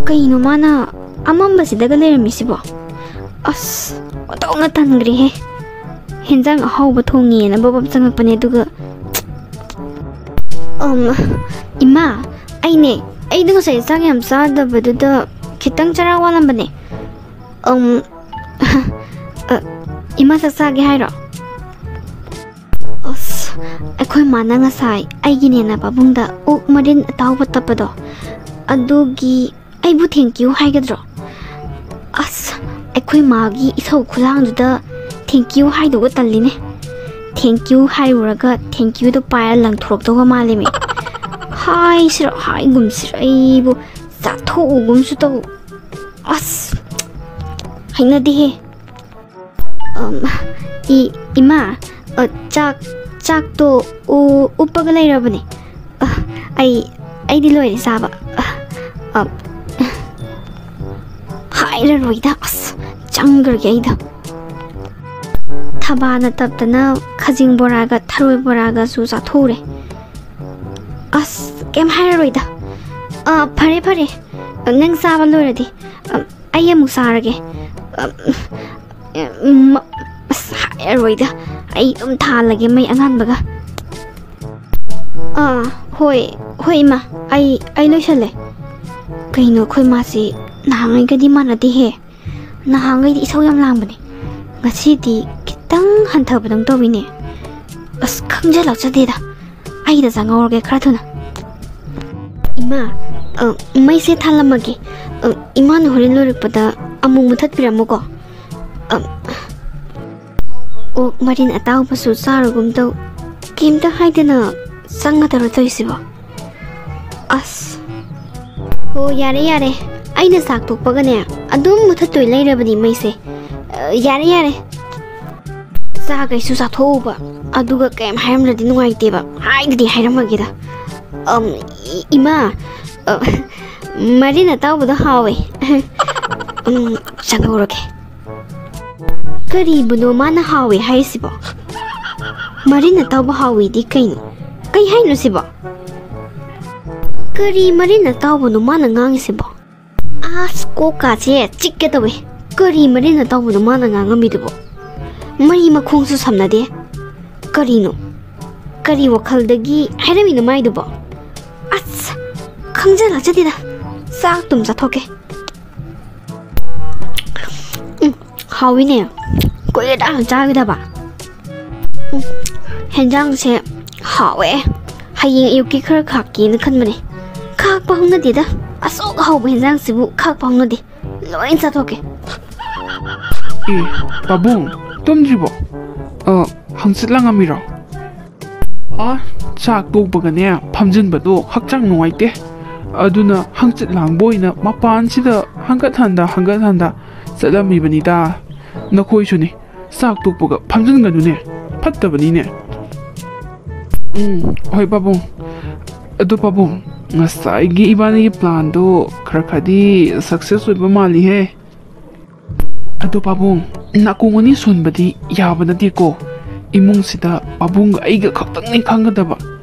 ꯀꯩꯅꯣ ꯃꯥꯅ ꯑꯃꯝꯕꯁꯤꯗꯒ ꯂꯩꯔꯝꯃꯤꯁꯤꯕꯣ? ꯑꯁ, ꯑꯣꯟꯊꯣꯛꯅ ꯇꯟꯈ꯭ꯔꯦꯍꯦ꯫ ꯍꯦꯟꯖꯥꯡ ꯑꯍꯥꯎꯕ ꯊꯣꯡꯉꯦꯅ ꯕꯕꯞ ꯆꯪꯉꯛꯄꯅꯦ, ꯑꯗꯨꯒ, ꯑꯝ, ꯏꯃꯥ, ꯑꯩꯅꯦ, ꯑꯩꯗꯣ ꯉꯁꯥꯏ ꯆꯥꯛ ꯌꯥꯝ ꯆꯥꯗꯕꯗꯨꯗ ꯈꯤꯇꯪ ꯆꯔꯥ ꯋꯥꯠꯂꯝꯕꯅꯦ꯫ ꯑꯝ, ꯑ, ꯏꯃꯥ ꯆꯥꯛ ꯆꯥꯒꯦ ꯍꯥꯏꯔꯣ? ꯑꯁ, ꯑꯩꯈꯣꯏ ꯃꯥꯅ ꯉꯁꯥꯏ ꯑꯩꯒꯤꯅꯦꯅ ꯄꯥꯕꯨꯡꯗ ꯑꯣꯛ ꯃꯔꯤꯟ ꯑꯇꯥꯎꯕ ꯇꯞꯄꯗꯣ, ꯑꯗꯨꯒꯤ ꯑꯩꯕꯨ thank you ꯍꯥꯏꯒꯗ꯭ꯔꯣ? ꯑꯁ, ꯑꯩꯈꯣꯏ ꯃꯥꯒꯤ ꯏꯁꯧ ꯈꯨꯂꯥꯡꯗꯨꯗ thank you ꯍꯥꯏꯗꯧꯕ ꯇꯜꯂꯤꯅꯦ꯫ Thank you ꯍꯥꯏꯔꯨꯔꯒ thank youꯗꯣ ꯄꯥꯏꯔ ꯂꯪꯊꯣꯔꯛꯇꯧꯕ ꯃꯥꯜꯂꯦꯃꯤ꯫ ꯍꯥꯏꯁꯤꯔ ꯍꯥꯏꯒꯨꯝꯁꯤꯔ, ꯑꯩꯕꯨ ꯆꯥꯊꯣꯛꯎꯒꯨꯝꯁꯨ ꯇꯧ꯫ ꯑꯁ, ꯍꯩꯅꯗꯦꯍꯦ꯫ ꯑꯝ, ꯏ-, ꯏꯃꯥ, ꯑ, ꯆꯥꯛ, ꯆꯥꯛꯇꯣ ꯎ-, ꯎꯞꯄꯒ ꯂꯩꯔꯕꯅꯦ꯫ ꯑ, ꯑꯩ, ꯑꯩꯗꯤ ꯂꯣꯏꯔꯦ ꯆꯥꯕ꯫ ꯑ, ꯑ, ꯍꯥꯏꯔꯔꯣꯏꯗ, ꯑꯁ, ꯆꯪꯈ꯭ꯔꯒꯦ ꯑꯩꯗ꯫ ꯊꯕꯥꯅ ꯇꯞꯇꯅ ꯈꯖꯤꯡ ꯕꯣꯔꯥꯒ ꯊꯔꯣꯏ ꯕꯣꯔꯥꯒꯁꯨ ꯆꯥꯊꯣꯛꯎꯔꯦ꯫ ꯑꯁ, ꯀꯩꯝ ꯍꯥꯏꯔꯔꯣꯏꯗ꯫ ꯑ, ꯐꯔꯦ, ꯐꯔꯦ, ꯅꯪ ꯆꯥꯕ ꯂꯣꯏꯔꯗꯤ, ꯑ, ꯑꯩ ꯑꯃꯨꯛ ꯆꯥꯔꯒꯦ꯫ ꯑ, ꯎꯝ, ꯑꯁ, ꯍꯥꯏꯔꯔꯣꯏꯗ꯫ ꯑꯩ ꯑꯗꯨꯝ ꯊꯥꯜꯂꯒꯦ ꯃꯩ ꯑꯉꯥꯟꯕꯒ꯫ ꯑꯥ, ꯍꯣꯏ, ꯍꯣꯏ, ꯏꯃꯥ, ꯑꯩ, ꯑꯩ ꯂꯣꯏꯁꯜꯂꯦ꯫ ꯀꯩꯅꯣ, ꯑꯩꯈꯣꯏ ꯃꯥꯁꯤ ꯅꯍꯥꯟꯉꯩꯒꯗꯤ ꯃꯥꯟꯅꯗꯦꯍꯦ꯫ ꯅꯍꯥꯟꯉꯩꯗꯤ ꯏꯁꯧ ꯌꯥꯝ ꯂꯥꯡꯕꯅꯦ, ꯉꯁꯤꯗꯤ ꯈꯤꯇꯪ ꯍꯟꯊꯕꯗꯧ ꯇꯧꯋꯤꯅꯦ꯫ ꯑꯁ, ꯈꯪꯖ ꯂꯥꯛꯆꯗꯦꯗ꯫ ꯑꯩꯗ ꯆꯪꯍꯧꯔꯒꯦ ꯈꯔ ꯊꯨꯅ꯫ ꯏꯃꯥ, ꯑ, ꯃꯩꯁꯦ ꯊꯥꯜꯂꯝꯃꯒꯦ꯫ ꯑ, ꯏꯃꯥꯅ ꯍꯣꯔꯦꯟ ꯂꯣꯏꯔꯛꯄꯗ ꯑꯃꯨꯛ ꯃꯨꯊꯠꯄꯤꯔꯝꯃꯨꯀꯣ꯫ ꯑ, ꯑꯣꯛ ꯃꯔꯤꯟ ꯑꯇꯥꯎꯕꯁꯨ ꯆꯥꯔꯨꯒꯨꯝ ꯇꯧ꯫ ꯀꯩꯝꯇ ꯍꯥꯏꯗꯅ ꯆꯪꯒꯗꯧꯔ ꯇꯧꯔꯤꯁꯤꯕꯣ? ꯑꯁ꯫ ꯑꯣ, ꯌꯥꯔꯦ, ꯌꯥꯔꯦ꯫ ꯑꯩꯅ ꯆꯥꯛ ꯇꯣꯛꯄꯒꯅꯦ, ꯑꯗꯨꯝ ꯃꯨꯊꯠꯇꯣꯏ ꯂꯩꯔꯕꯅꯤ ꯃꯩꯁꯦ꯫ ꯑ, ꯌꯥꯔꯦ, ꯌꯥꯔꯦ꯫ ꯆꯥꯈꯩꯁꯨ ꯆꯥꯊꯣꯛꯎꯕ, ꯑꯗꯨꯒ ꯀꯩꯝ ꯍꯥꯏꯔꯝꯗ꯭ꯔꯗꯤ ꯅꯨꯡꯉꯥꯏꯇꯦꯕ꯫ ꯍꯥꯏꯗꯗꯤ ꯍꯥꯏꯔꯝꯃꯒꯦꯗ꯫ ꯑꯝ, ꯏ-, ꯏꯃꯥ, ꯑ, ꯃꯔꯤꯟ ꯑꯇꯥꯎꯕꯗꯣ ꯍꯥꯎꯋꯦ꯫ ꯎꯝ, ꯆꯥꯊꯣꯛꯎꯔꯒꯦ꯫ ꯀꯔꯤꯕꯨꯅꯣ ꯃꯥꯅ ꯍꯥꯎꯋꯦ ꯍꯥꯏꯔꯤꯁꯤꯕꯣ? ꯃꯔꯤꯟ ꯑꯇꯥꯎꯕ ꯍꯥꯎꯋꯤꯗꯤ ꯀꯩꯅꯣ? ꯀꯩ ꯍꯥꯏꯅꯣ ꯁꯤꯕꯣ? ꯀꯔꯤ ꯃꯔꯤꯟ ꯑꯇꯥꯎꯕꯅꯣ ꯃꯥꯅ ꯉꯥꯡꯉꯤꯁꯤꯕꯣ? ꯑꯁ, ꯀꯣꯛꯀꯥꯁꯦ ꯆꯤꯛꯀꯦ ꯇꯧꯋꯦ꯫ ꯀꯔꯤ ꯃꯔꯤꯟ ꯑꯇꯥꯎꯕꯅꯣ ꯃꯥꯅ ꯉꯥꯡꯉꯝꯃꯤꯗꯨꯕꯣ? ꯃꯔꯤ ꯃꯈꯣꯡꯁꯨ ꯁꯝꯅꯗꯦ꯫ ꯀꯔꯤꯅꯣ? ꯀꯔꯤ ꯋꯥꯈꯜꯗꯒꯤ ꯍꯥꯏꯔꯝꯃꯤꯅꯣ ꯃꯥꯏꯗꯨꯕꯣ? ꯑꯁ, ꯈꯪꯖ ꯂꯥꯛꯆꯗꯦꯗ꯫ ꯆꯥꯛ ꯇꯨꯝ ꯆꯥꯊꯣꯛꯀꯦ꯫ ꯎꯝ, ꯍꯥꯎꯋꯤꯅꯦ꯫ ꯀꯨꯏꯔꯦꯗ ꯆꯥꯈꯤꯗꯕ꯫ ꯎꯝ, ꯍꯦꯟꯖꯥꯡꯁꯦ ꯍꯥꯎꯋꯦ꯫ ꯍꯌꯦꯡ ꯑꯌꯨꯛꯀꯤ ꯈꯔ ꯈꯥꯛꯀꯦꯅ ꯈꯟꯕꯅꯦ꯫ ꯈꯥꯛꯄ ꯍꯧꯅꯗꯦꯗ꯫ ꯑꯁꯨꯛ ꯍꯥꯎꯕ ꯍꯦꯟꯖꯥꯡꯁꯤꯕꯨ ꯈꯥꯛꯄ ꯍꯧꯅꯗꯦ꯫ ꯂꯣꯏ ꯆꯥꯊꯣꯛꯀꯦ꯫ ꯑꯦ, ꯄꯥꯕꯨꯡ, ꯇꯨꯝꯗ꯭ꯔꯤꯕꯣ? ꯑ, ꯍꯪꯆꯤꯠ ꯂꯥꯡꯉꯝꯃꯤꯔꯣ? ꯑ, ꯆꯥꯛ ꯇꯣꯛꯄꯒꯅꯦ, ꯐꯝꯖꯤꯟꯕꯗꯣ ꯍꯛꯆꯥꯡ ꯅꯨꯡꯉꯥꯏꯇꯦ꯫ ꯑꯗꯨꯅ ꯍꯪꯆꯤꯠ ꯂꯥꯡꯕ ꯑꯣꯏꯅ ꯃꯄꯥꯟꯁꯤꯗ ꯍꯪꯒꯠ ꯍꯟꯗ, ꯍꯪꯒꯠ ꯍꯟꯗ ꯆꯠꯂꯝꯃꯤꯕꯅꯤꯗ꯫ ꯅꯈꯣꯏꯁꯨꯅꯤ, ꯆꯥꯛ ꯇꯣꯛꯄꯒ ꯐꯝꯖꯤꯟꯒꯅꯨꯅꯦ, ꯐꯠꯇꯕꯅꯤꯅꯦ꯫ ꯎꯝ, ꯍꯣꯏ ꯄꯥꯕꯨꯡ꯫ ꯑꯗꯨ ꯄꯥꯕꯨꯡ, ꯉꯁꯥꯏꯒꯤ ꯏꯕꯥꯅꯤꯒꯤ ꯄ꯭ꯂꯥꯟꯗꯣ ꯈꯔ ꯈꯔꯗꯤ ꯁꯛꯁꯦꯁ ꯑꯣꯏꯕ ꯃꯥꯜꯂꯤꯍꯦ꯫ ꯑꯗꯣ ꯄꯥꯕꯨꯡ, ꯅꯥꯀꯣꯡ ꯑꯅꯤ ꯁꯣꯟꯕꯗꯤ ꯌꯥꯕ ꯅꯠꯇꯦꯀꯣ꯫ ꯏꯃꯨꯡꯁꯤꯗ ꯄꯥꯕꯨꯡꯒ ꯑꯩꯒ ꯈꯛꯇꯪꯅꯤ ꯈꯪꯒꯗꯕ꯫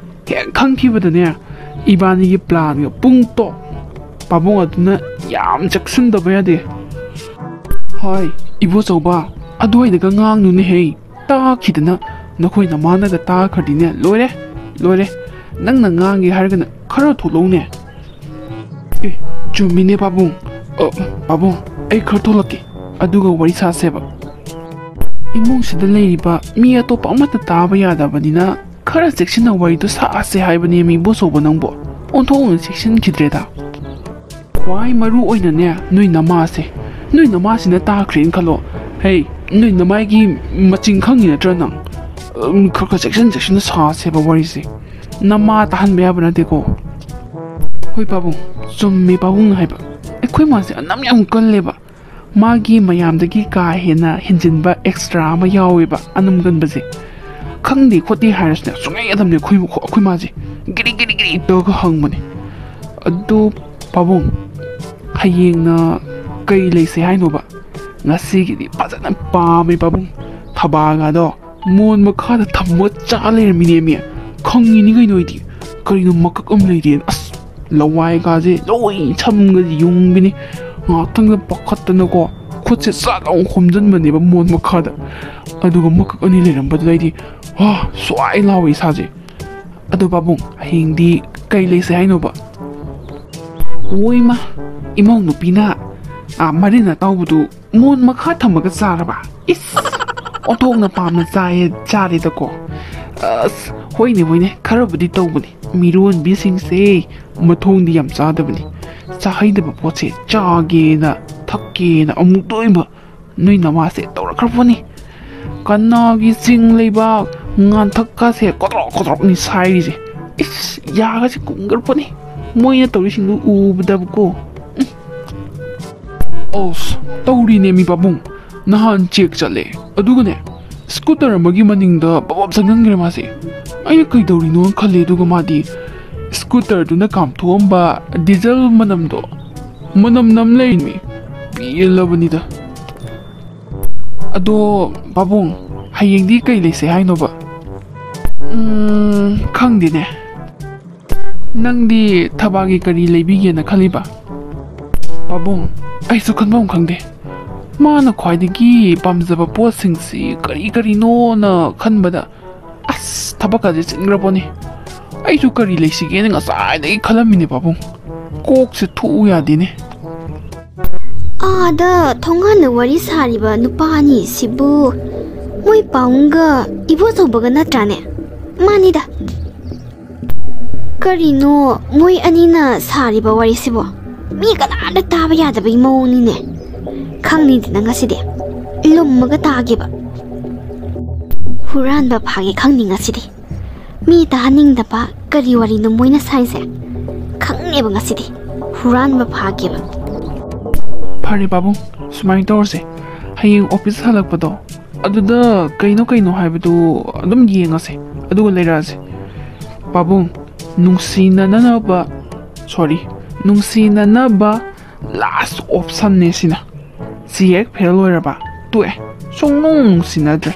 ꯍꯦꯛ ꯈꯪꯈꯤꯕꯗꯅꯦ, ꯏꯕꯥꯅꯤꯒꯤ ꯄ꯭ꯂꯥꯟꯒ ꯄꯨꯡ ꯇꯣꯛ꯫ ꯄꯥꯕꯨꯡ ꯑꯗꯨꯅ ꯌꯥꯝ ꯆꯦꯛꯁꯤꯟꯗꯕ ꯌꯥꯗꯦ꯫ ꯍꯣꯏ, ꯏꯕꯣꯆꯧꯕ, ꯑꯗꯨꯋꯥꯏꯗꯒ ꯉꯥꯡꯅꯨꯅꯦꯍꯦ꯫ ꯇꯥꯈꯤꯗꯅ ꯅꯈꯣꯏ ꯅꯃꯥꯅꯒ ꯇꯥꯈ꯭ꯔꯗꯤꯅꯦ, ꯂꯣꯏꯔꯦ, ꯂꯣꯏꯔꯦ꯫ ꯅꯪꯅ ꯉꯥꯡꯒꯦ ꯍꯥꯏꯔꯒꯅ ꯈꯔ ꯊꯣꯛꯂꯛꯎꯅꯦ꯫ ꯑꯦ, ꯆꯨꯝꯃꯤꯅꯦ ꯄꯥꯕꯨꯡ꯫ ꯑ, ꯄꯥꯕꯨꯡ, ꯑꯩ ꯈꯔ ꯊꯣꯛꯂꯛꯀꯦ, ꯑꯗꯨꯒ ꯋꯥꯔꯤ ꯁꯥꯁꯦꯕ꯫ ꯏꯃꯨꯡꯁꯤꯗ ꯂꯩꯔꯤꯕ ꯃꯤ ꯑꯇꯣꯞꯄ ꯑꯃꯠꯇ ꯇꯥꯕ ꯌꯥꯗꯕꯅꯤꯅ ꯈꯔ ꯆꯦꯛꯁꯤꯟꯅ ꯋꯥꯔꯤꯗꯣ ꯁꯥꯁꯦ ꯍꯥꯏꯕꯅꯦ, ꯃꯤ ꯏꯕꯣꯆꯧꯕ ꯅꯪꯕꯣ꯫ ꯑꯣꯟꯊꯣꯛꯅ ꯆꯦꯛꯁꯤꯟꯈꯤꯗ꯭ꯔꯦꯗ꯫ ꯈ꯭ꯋꯥꯏ ꯃꯔꯨ ꯑꯣꯏꯅꯅꯦ, ꯅꯣꯏ ꯅꯃꯥꯁꯦ, ꯅꯣꯏ ꯅꯃꯥꯁꯤꯅ ꯇꯥꯈ꯭ꯔꯦꯅ ꯈꯜꯂꯣ꯫ ꯍꯩ, ꯅꯣꯏ ꯅꯃꯥꯏꯒꯤ ꯃꯆꯤꯡ ꯈꯪꯉꯤ ꯅꯠꯇ꯭ꯔꯥ ꯅꯪ? ꯎꯝ, ꯈꯔ ꯈꯔ ꯆꯦꯛꯁꯤꯟ ꯆꯦꯛꯁꯤꯟꯅ ꯁꯥꯁꯦꯕ ꯋꯥꯔꯤꯁꯦ꯫ ꯅꯃꯥ ꯇꯥꯍꯟꯕ ꯌꯥꯕ ꯅꯠꯇꯦꯀꯣ꯫ ꯍꯣꯏ ꯄꯥꯕꯨꯡ, ꯆꯨꯝꯃꯦ ꯄꯥꯕꯨꯡꯅ ꯍꯥꯏꯕ꯫ ꯑꯩꯈꯣꯏ ꯃꯥꯁꯦ ꯑꯅꯝ ꯌꯥꯝ ꯀꯜꯂꯦꯕ꯫ ꯃꯥꯒꯤ ꯃꯌꯥꯝꯗꯒꯤ ꯀꯥ ꯍꯦꯟꯅ ꯍꯦꯟꯖꯤꯟꯕ ꯑꯦꯛꯁꯇ꯭ꯔꯥ ꯑꯃ ꯌꯥꯎꯋꯦꯕ ꯑꯅꯝ ꯀꯟꯕꯁꯦ꯫ ꯈꯪꯗꯦ ꯈꯣꯠꯇꯦ ꯍꯥꯏꯔꯁꯨꯅꯦ, ꯁꯨꯡꯌꯥ ꯌꯥꯗꯕꯅꯦ꯫ ꯑꯩꯈꯣꯏ ꯑꯩꯈꯣꯏ ꯃꯥꯁꯦ ꯒꯤꯔꯤ ꯒꯤꯔꯤ ꯒꯤꯔꯤ ꯇꯧꯔꯒ ꯍꯪꯕꯅꯦ꯫ ꯑꯗꯨ ꯄꯥꯕꯨꯡ, ꯍꯌꯦꯡꯅ ꯀꯩ ꯂꯩꯁꯦ ꯍꯥꯏꯅꯣꯕ? ꯉꯁꯤꯒꯤꯗꯤ ꯐꯖꯅ ꯄꯥꯝꯃꯦ ꯄꯥꯕꯨꯡ꯫ ꯊꯕꯥꯒꯗꯣ ꯃꯣꯟ ꯃꯈꯥꯗ ꯊꯝꯃꯒ ꯆꯥ ꯂꯩꯔꯝꯃꯤꯅꯦꯃꯤ꯫ ꯈꯪꯉꯤꯅꯤ ꯀꯩꯅꯣ ꯑꯩꯗꯤ꯫ ꯀꯔꯤꯅꯣ ꯃꯀꯛ ꯑꯃ ꯂꯩꯔꯦꯅ꯫ ꯑꯁ, ꯂꯋꯥꯏꯒꯥꯁꯦ ꯂꯣꯏ ꯁꯝꯒꯁꯦ ꯌꯨꯡꯕꯤꯅꯤ꯫ ꯉꯥꯏꯍꯥꯛꯇꯪꯗ ꯄꯥꯈꯠꯇꯅꯀꯣ ꯈꯨꯠꯁꯦ ꯆꯥꯛ ꯂꯥꯎ ꯈꯣꯝꯖꯤꯟꯕꯅꯦꯕ ꯃꯣꯟ ꯃꯈꯥꯗ꯫ ꯑꯗꯨꯒ ꯃꯀꯛ ꯑꯅꯤ ꯂꯩꯔꯝꯕꯗꯨꯗ ꯑꯩꯗꯤ, "ꯍꯥ!" ꯁ꯭ꯋꯥꯏ ꯂꯥꯎꯋꯦ ꯏꯁꯥꯁꯦ꯫ ꯑꯗꯣ ꯄꯥꯕꯨꯡ, ꯍꯌꯦꯡꯗꯤ ꯀꯩ ꯂꯩꯁꯦ ꯍꯥꯏꯅꯣꯕ? ꯑꯣꯏꯃ, ꯏꯃꯧ ꯅꯨꯄꯤꯅ, ꯑꯥ, ꯃꯔꯤꯟ ꯑꯇꯥꯎꯕꯗꯨ ꯃꯣꯟ ꯃꯈꯥ ꯊꯝꯃꯒ ꯆꯥꯔꯕ? ꯏꯁ! ꯑꯣꯟꯊꯣꯛꯅ ꯄꯥꯝꯅ ꯆꯥꯏꯌꯦ, ꯆꯥꯔꯦꯗꯀꯣ꯫ ꯑꯁ, ꯍꯣꯏꯅꯦ, ꯍꯣꯏꯅꯦ, ꯈꯔꯕꯨꯗꯤ ꯇꯧꯕꯅꯤ꯫ ꯃꯤꯔꯣꯟꯕꯤꯁꯤꯡꯁꯦ ꯃꯊꯣꯡꯗꯤ ꯌꯥꯝ ꯆꯥꯗꯕꯅꯤ꯫ ꯆꯥꯍꯩꯗꯕ ꯄꯣꯠꯁꯦ ꯆꯥꯒꯦꯅ, ꯊꯛꯀꯦꯅ ꯑꯃꯨꯛꯇ ꯑꯣꯏꯕ ꯅꯣꯏ ꯅꯃꯥꯁꯦ ꯇꯧꯔꯛꯈ꯭ꯔ ꯄꯣꯠꯅꯤ꯫ ꯀꯅꯥꯒꯤ ꯆꯤꯡ ꯂꯩꯕꯥꯛ ꯉꯥꯟꯊꯛꯀꯁꯦ ꯀꯣꯗ꯭ꯔꯣꯛ ꯀꯣꯗ꯭ꯔꯣꯛꯅꯤ ꯁꯥꯏꯔꯤꯁꯦ꯫ ꯏꯁ, ꯌꯥꯒꯁꯦ ꯀꯨꯝꯈ꯭ꯔ ꯄꯣꯠꯅꯤ꯫ ꯃꯣꯏꯅ ꯇꯧꯔꯤꯁꯤꯡꯗꯨ ꯎꯕꯗꯕꯀꯣ꯫ ꯎꯝ꯫ ꯑꯁ, ꯇꯧꯔꯤꯅꯦ ꯃꯤ ꯄꯥꯕꯨꯡ꯫ ꯅꯍꯥꯟ ꯆꯦꯛ ꯆꯠꯂꯦ꯫ ꯑꯗꯨꯒꯅꯦ, ꯁ꯭ꯀꯨꯇꯔ ꯑꯃꯒꯤ ꯃꯅꯤꯡꯗ ꯕꯕꯞ ꯆꯪꯁꯤꯟꯈ꯭ꯔꯦ ꯃꯥꯁꯦ꯫ ꯑꯩꯅ ꯀꯩꯗꯧꯔꯤꯅꯣ ꯈꯜꯂꯦ, ꯑꯗꯨꯒ ꯃꯥꯗꯤ ꯁ꯭ꯀꯨꯇꯔꯗꯨꯅ ꯀꯥꯝꯊꯣꯛꯑꯝꯕ ꯗꯤꯖꯜ ꯃꯅꯝꯗꯣ, ꯃꯅꯝ ꯅꯝ ꯂꯩꯔꯤꯅꯤ꯫ ꯄꯦꯜꯂꯕꯅꯤꯗ꯫ ꯑꯗꯣ ꯄꯥꯕꯨꯡ, ꯍꯌꯦꯡꯗꯤ ꯀꯩ ꯂꯩꯁꯦ ꯍꯥꯏꯅꯣꯕ? ꯎꯝ, ꯈꯪꯗꯦꯅꯦ꯫ ꯅꯪꯗꯤ ꯊꯕꯥꯒꯤ ꯀꯔꯤ ꯂꯩꯕꯤꯒꯦꯅ ꯈꯜꯂꯤꯕ? ꯄꯥꯕꯨꯡ, ꯑꯩꯁꯨ ꯈꯟꯐꯝ ꯈꯪꯗꯦ꯫ ꯃꯥꯅ ꯈ꯭ꯋꯥꯏꯗꯒꯤ ꯄꯥꯝꯖꯕ ꯄꯣꯠꯁꯤꯡꯁꯤ ꯀꯔꯤ ꯀꯔꯤꯅꯣꯅ ꯈꯟꯕꯗ, ꯑꯁ, ꯊꯕꯛꯀꯁꯦ ꯆꯤꯟꯈ꯭ꯔ ꯄꯣꯠꯅꯤ꯫ ꯑꯩꯁꯨ ꯀꯔꯤ ꯂꯩꯁꯤꯒꯦꯅ ꯉꯁꯥꯏꯗꯒꯤ ꯈꯜꯂꯝꯃꯤꯅꯦ ꯄꯥꯕꯨꯡ꯫ ꯀꯣꯛꯁꯦ ꯊꯣꯛꯎ ꯌꯥꯗꯦꯅꯦ꯫ ꯑꯥꯗ ꯊꯣꯡꯒꯥꯟꯗ ꯋꯥꯔꯤ ꯁꯥꯔꯤꯕ ꯅꯨꯄꯥ ꯑꯅꯤꯁꯤꯕꯨ ꯃꯣꯏ ꯄꯥꯎꯡꯒ ꯏꯕꯣꯆꯧꯕꯒ ꯅꯠꯇ꯭ꯔꯥꯅꯦ? ꯃꯥꯅꯤꯗ꯫ ꯀꯔꯤꯅꯣ ꯃꯣꯏ ꯑꯅꯤꯅ ꯁꯥꯔꯤꯕ ꯋꯥꯔꯤꯁꯤꯕꯣ? ꯃꯤ ꯀꯅꯥꯝꯇ ꯇꯥꯕ ꯌꯥꯗꯕꯒꯤ ꯃꯑꯣꯡꯅꯤꯅꯦ꯫ ꯈꯪꯅꯤꯗꯅ ꯉꯁꯤꯗꯤ ꯂꯨꯝꯃꯒ ꯇꯥꯒꯦꯕ꯫ ꯍꯨꯔꯥꯟꯕ ꯐꯥꯒꯦ ꯈꯪꯅꯤ ꯉꯁꯤꯗꯤ꯫ ꯃꯤ ꯇꯥꯍꯟꯅꯤꯡꯗꯕ ꯀꯔꯤ ꯋꯥꯔꯤꯅꯣ ꯃꯣꯏꯅ ꯁꯥꯏꯁꯦ? ꯈꯪꯅꯦꯕ ꯉꯁꯤꯗꯤ꯫ ꯍꯨꯔꯥꯟꯕ ꯐꯥꯒꯦꯕ꯫ ꯐꯔꯦ ꯄꯥꯕꯨꯡ, ꯁꯨꯃꯥꯏꯅ ꯇꯧꯔꯁꯦ, ꯍꯌꯦꯡ ꯑꯣꯐꯤꯁ ꯍꯜꯂꯛꯄꯗꯣ ꯑꯗꯨꯗ ꯀꯩꯅꯣ ꯀꯩꯅꯣ ꯍꯥꯏꯕꯗꯨ ꯑꯗꯨꯝ ꯌꯦꯡꯉꯁꯦ, ꯑꯗꯨꯒ ꯂꯩꯔꯛꯑꯁꯦ꯫ ꯄꯥꯕꯨꯡ, ꯅꯨꯡꯁꯤꯅꯅꯅꯕ, ꯁꯣꯔꯤ, ꯅꯨꯡꯁꯤꯅꯅꯕ ꯂꯥꯁ ꯑꯣꯞꯁꯟꯅꯦ ꯁꯤꯅ꯫ ꯁꯤ ꯍꯦꯛ ꯐꯦꯜ ꯑꯣꯏꯔꯕ ꯇꯣꯛꯑꯦ, ꯁꯨꯡꯅꯨꯡ ꯅꯨꯡꯁꯤꯅꯗ꯭ꯔꯦ꯫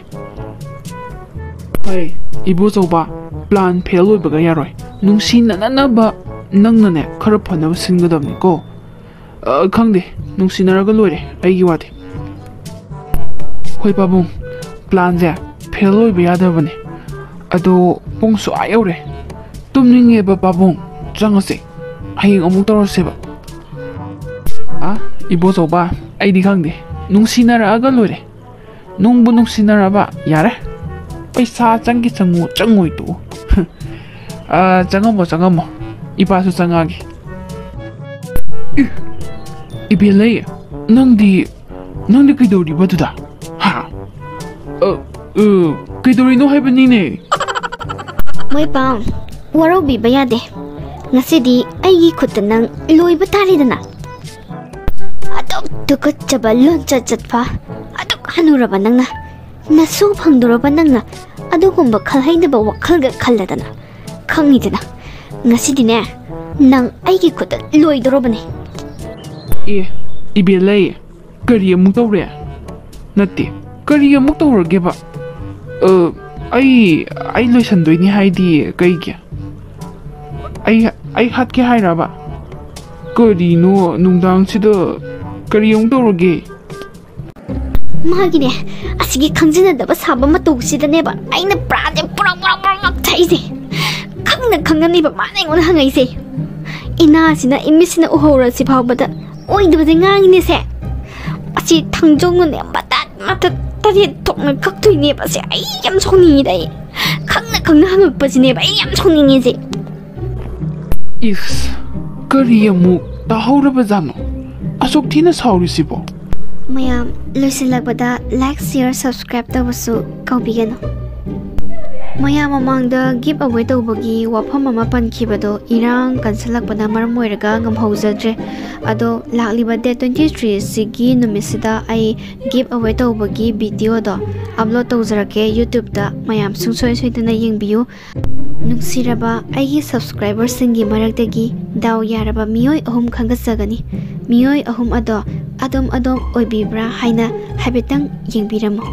ꯍꯣꯏ, ꯏꯕꯣꯆꯧꯕ, ꯄ꯭ꯂꯥꯟ ꯐꯦꯜ ꯑꯣꯏꯕꯒ ꯌꯥꯔꯣꯏ꯫ ꯅꯨꯡꯁꯤꯅꯅꯅꯕ ꯅꯪꯅꯅꯦ ꯈꯔ ꯐꯅꯕ ꯁꯤꯟꯒꯗꯕꯅꯤꯀꯣ꯫ ꯑ, ꯈꯪꯗꯦ, ꯅꯨꯡꯁꯤꯅꯔꯒ ꯂꯣꯏꯔꯦ ꯑꯩꯒꯤ ꯋꯥꯗꯤ꯫ ꯍꯣꯏ ꯄꯥꯕꯨꯡ, ꯄ꯭ꯂꯥꯟꯁꯦ ꯐꯦꯜ ꯑꯣꯏꯕ ꯌꯥꯗꯕꯅꯦ꯫ ꯑꯗꯣ ꯄꯨꯡꯁꯨ ꯑꯥ ꯌꯧꯔꯦ, ꯇꯨꯝꯅꯤꯡꯉꯦꯕ ꯄꯥꯕꯨꯡ꯫ ꯆꯪꯉꯁꯦ, ꯍꯌꯦꯡ ꯑꯃꯨꯛ ꯇꯧꯔꯁꯦꯕ꯫ ꯑ, ꯏꯕꯣꯆꯧꯕ, ꯑꯩꯗꯤ ꯈꯪꯗꯦ, ꯅꯨꯡꯁꯤꯅꯔꯛꯑꯒ ꯂꯣꯏꯔꯦ꯫ ꯅꯨꯡꯕꯨ ꯅꯨꯡꯁꯤꯅꯔꯕ ꯌꯥꯔꯦ꯫ ꯄꯩꯁꯥ ꯆꯪꯒꯦ ꯆꯪꯉꯨ, ꯆꯪꯉꯣꯏ ꯇꯣꯛꯎ꯫ ꯑ, ꯆꯪꯉꯝꯃꯣ, ꯆꯪꯉꯝꯃꯣ꯫ ꯏꯄꯥꯁꯨ ꯆꯪꯉꯛꯑꯒꯦ꯫ ꯏ, ꯏꯕꯦꯜꯂꯩ, ꯅꯪꯗꯤ, ꯅꯪꯗꯤ ꯀꯩꯗꯧꯔꯤꯕ ꯑꯗꯨꯗ? ꯍꯥ? ꯑ, ꯑ, ꯀꯩꯗꯧꯔꯤꯅꯣ ꯍꯥꯏꯕꯅꯤꯅꯦ? ꯃꯣꯏꯄꯥꯡ, ꯋꯥꯔꯧꯕꯤꯕ ꯌꯥꯗꯦ꯫ ꯉꯁꯤꯗꯤ ꯑꯩꯒꯤ ꯈꯨꯠꯇ ꯅꯪ ꯂꯣꯏꯕ ꯇꯥꯔꯦꯗꯅ꯫ ꯑꯗꯨꯛ ꯇꯨꯀꯠꯆꯕ ꯂꯣꯟꯆꯠ ꯆꯠꯄ, ꯑꯗꯨꯛ ꯍꯅꯨꯔꯕ ꯅꯪꯅ, ꯅꯁꯨ ꯐꯪꯗꯣꯔꯕ ꯅꯪꯅ ꯑꯗꯨꯒꯨꯝꯕ ꯈꯜꯍꯩꯗꯕ ꯋꯥꯈꯜꯒ ꯈꯜꯂꯗꯅ, ꯈꯪꯉꯤꯗꯅ, ꯉꯁꯤꯗꯤꯅꯦ ꯅꯪ ꯑꯩꯒꯤ ꯈꯨꯠꯇ ꯂꯣꯏꯗꯣꯔꯕꯅꯦ꯫ ꯑꯦ, ꯏꯕꯦꯜꯂꯩ, ꯀꯔꯤ ꯑꯃꯨꯛ ꯇꯧꯔꯦ? ꯅꯠꯇꯦ, ꯀꯔꯤ ꯑꯃꯨꯛ ꯇꯧꯔꯒꯦꯕ? ꯑ, ꯑꯩ, ꯑꯩ ꯂꯣꯏꯁꯟꯗꯣꯏꯅꯤ ꯍꯥꯏꯗꯤ ꯀꯩꯒꯤ? ꯑꯩ, ꯑꯩ ꯍꯥꯠꯀꯦ ꯍꯥꯏꯔꯕ? ꯀꯔꯤꯅꯣ ꯅꯨꯡꯗꯥꯡꯁꯤꯗ ꯀꯔꯤ ꯑꯃꯨꯛ ꯇꯧꯔꯒꯦ? ꯃꯥꯒꯤꯅꯦ, ꯑꯁꯤꯒꯤ ꯈꯪꯖꯤꯟꯅꯗꯕ ꯁꯥꯕ ꯃꯇꯧꯁꯤꯗꯅꯦꯕ ꯑꯩꯅ ꯄꯨꯔꯥꯁꯦ ꯄꯨꯔꯥ ꯄꯨꯔꯥ ꯄꯨꯔꯥ ꯉꯥꯛꯊꯩꯁꯦ꯫ ꯈꯪꯅ ꯈꯪꯅꯅꯦꯕ ꯃꯥꯅ ꯑꯩꯉꯣꯟꯗ ꯍꯪꯉꯛꯏꯁꯦ꯫ ꯏꯅꯥꯁꯤꯅ ꯏꯃꯤꯠꯁꯤꯅ ꯎꯍꯧꯔꯁꯤ ꯐꯥꯎꯕꯗ ꯑꯣꯏꯗꯕꯁꯦ ꯉꯥꯡꯉꯤꯅꯦꯁꯦ꯫ ꯑꯁꯤ ꯊꯥꯡꯖꯧꯅꯅꯦ ꯃꯇꯠ ꯃꯇꯠ ꯇꯔꯦꯠ ꯊꯣꯛꯅ ꯀꯛꯇꯣꯏꯅꯦꯕ꯫ ꯑꯁꯤ ꯑꯩ ꯌꯥꯝ ꯁꯥꯎꯅꯤꯡꯉꯤꯗ꯫ ꯑꯩ ꯈꯪꯅ ꯈꯪꯅ ꯍꯪꯉꯛꯄꯁꯤꯅꯦꯕ ꯑꯩ ꯌꯥꯝ ꯁꯥꯎꯅꯤꯡꯉꯤꯁꯦ꯫ ꯏꯁ, ꯀꯔꯤ ꯑꯃꯨꯛ ꯇꯥꯍꯧꯔꯕꯖꯥꯠꯅꯣ ꯑꯁꯨꯛ ꯊꯤꯅ ꯁꯥꯎꯔꯤꯁꯤꯕꯣ? ꯃꯌꯥꯝ, ꯂꯣꯏꯁꯤꯜꯂꯛꯄꯗ like, share, subscribe ꯇꯧꯕꯁꯨ ꯀꯥꯎꯕꯤꯒꯅꯨ꯫ ꯃꯌꯥꯝ ꯃꯃꯥꯡꯗ ꯒꯤꯐ ꯑꯋꯦ ꯇꯧꯕꯒꯤ ꯋꯥꯐꯝ ꯑꯃ ꯄꯟꯈꯤꯕꯗꯣ ꯏꯔꯥꯡ ꯀꯟꯁꯤꯜꯂꯛꯄꯅ ꯃꯔꯝ ꯑꯣꯏꯔꯒ ꯉꯝꯍꯧꯖꯗ꯭ꯔꯦ꯫ ꯑꯗꯣ ꯂꯥꯛꯂꯤꯕ ꯗꯦꯠ ꯇ꯭ꯋꯦꯟꯇꯤ ꯊ꯭ꯔꯤ ꯑꯁꯤꯒꯤ ꯅꯨꯃꯤꯠꯁꯤꯗ ꯑꯩ ꯒꯤꯐ ꯑꯋꯦ ꯇꯧꯕꯒꯤ ꯚꯤꯗꯤꯑꯣꯗꯣ ꯑꯞꯂꯣꯗ ꯇꯧꯖꯔꯛꯀꯦ ꯌꯨꯇ꯭ꯌꯨꯕꯇ꯫ ꯃꯌꯥꯝ ꯁꯨꯡꯁꯣꯏ ꯁꯣꯏꯗꯅ ꯌꯦꯡꯕꯤꯌꯨ꯫ ꯅꯨꯡꯁꯤꯔꯕ ꯑꯩꯒꯤ ꯁꯕꯁꯀ꯭ꯔꯥꯏꯕꯔꯁꯤꯡꯒꯤ ꯃꯔꯛꯇꯒꯤ ꯗꯥꯎ ꯌꯥꯔꯕ ꯃꯤꯑꯣꯏ ꯑꯍꯨꯝ ꯈꯟꯒꯠꯆꯒꯅꯤ꯫ ꯃꯤꯑꯣꯏ ꯑꯍꯨꯝ ꯑꯗꯣ ꯑꯗꯣꯝ ꯑꯗꯣꯝ ꯑꯣꯏꯕꯤꯕ꯭ꯔꯥ ꯍꯥꯏꯅ ꯍꯥꯏꯐꯦꯠꯇꯪ ꯌꯦꯡꯕꯤꯔꯝꯃꯨ꯫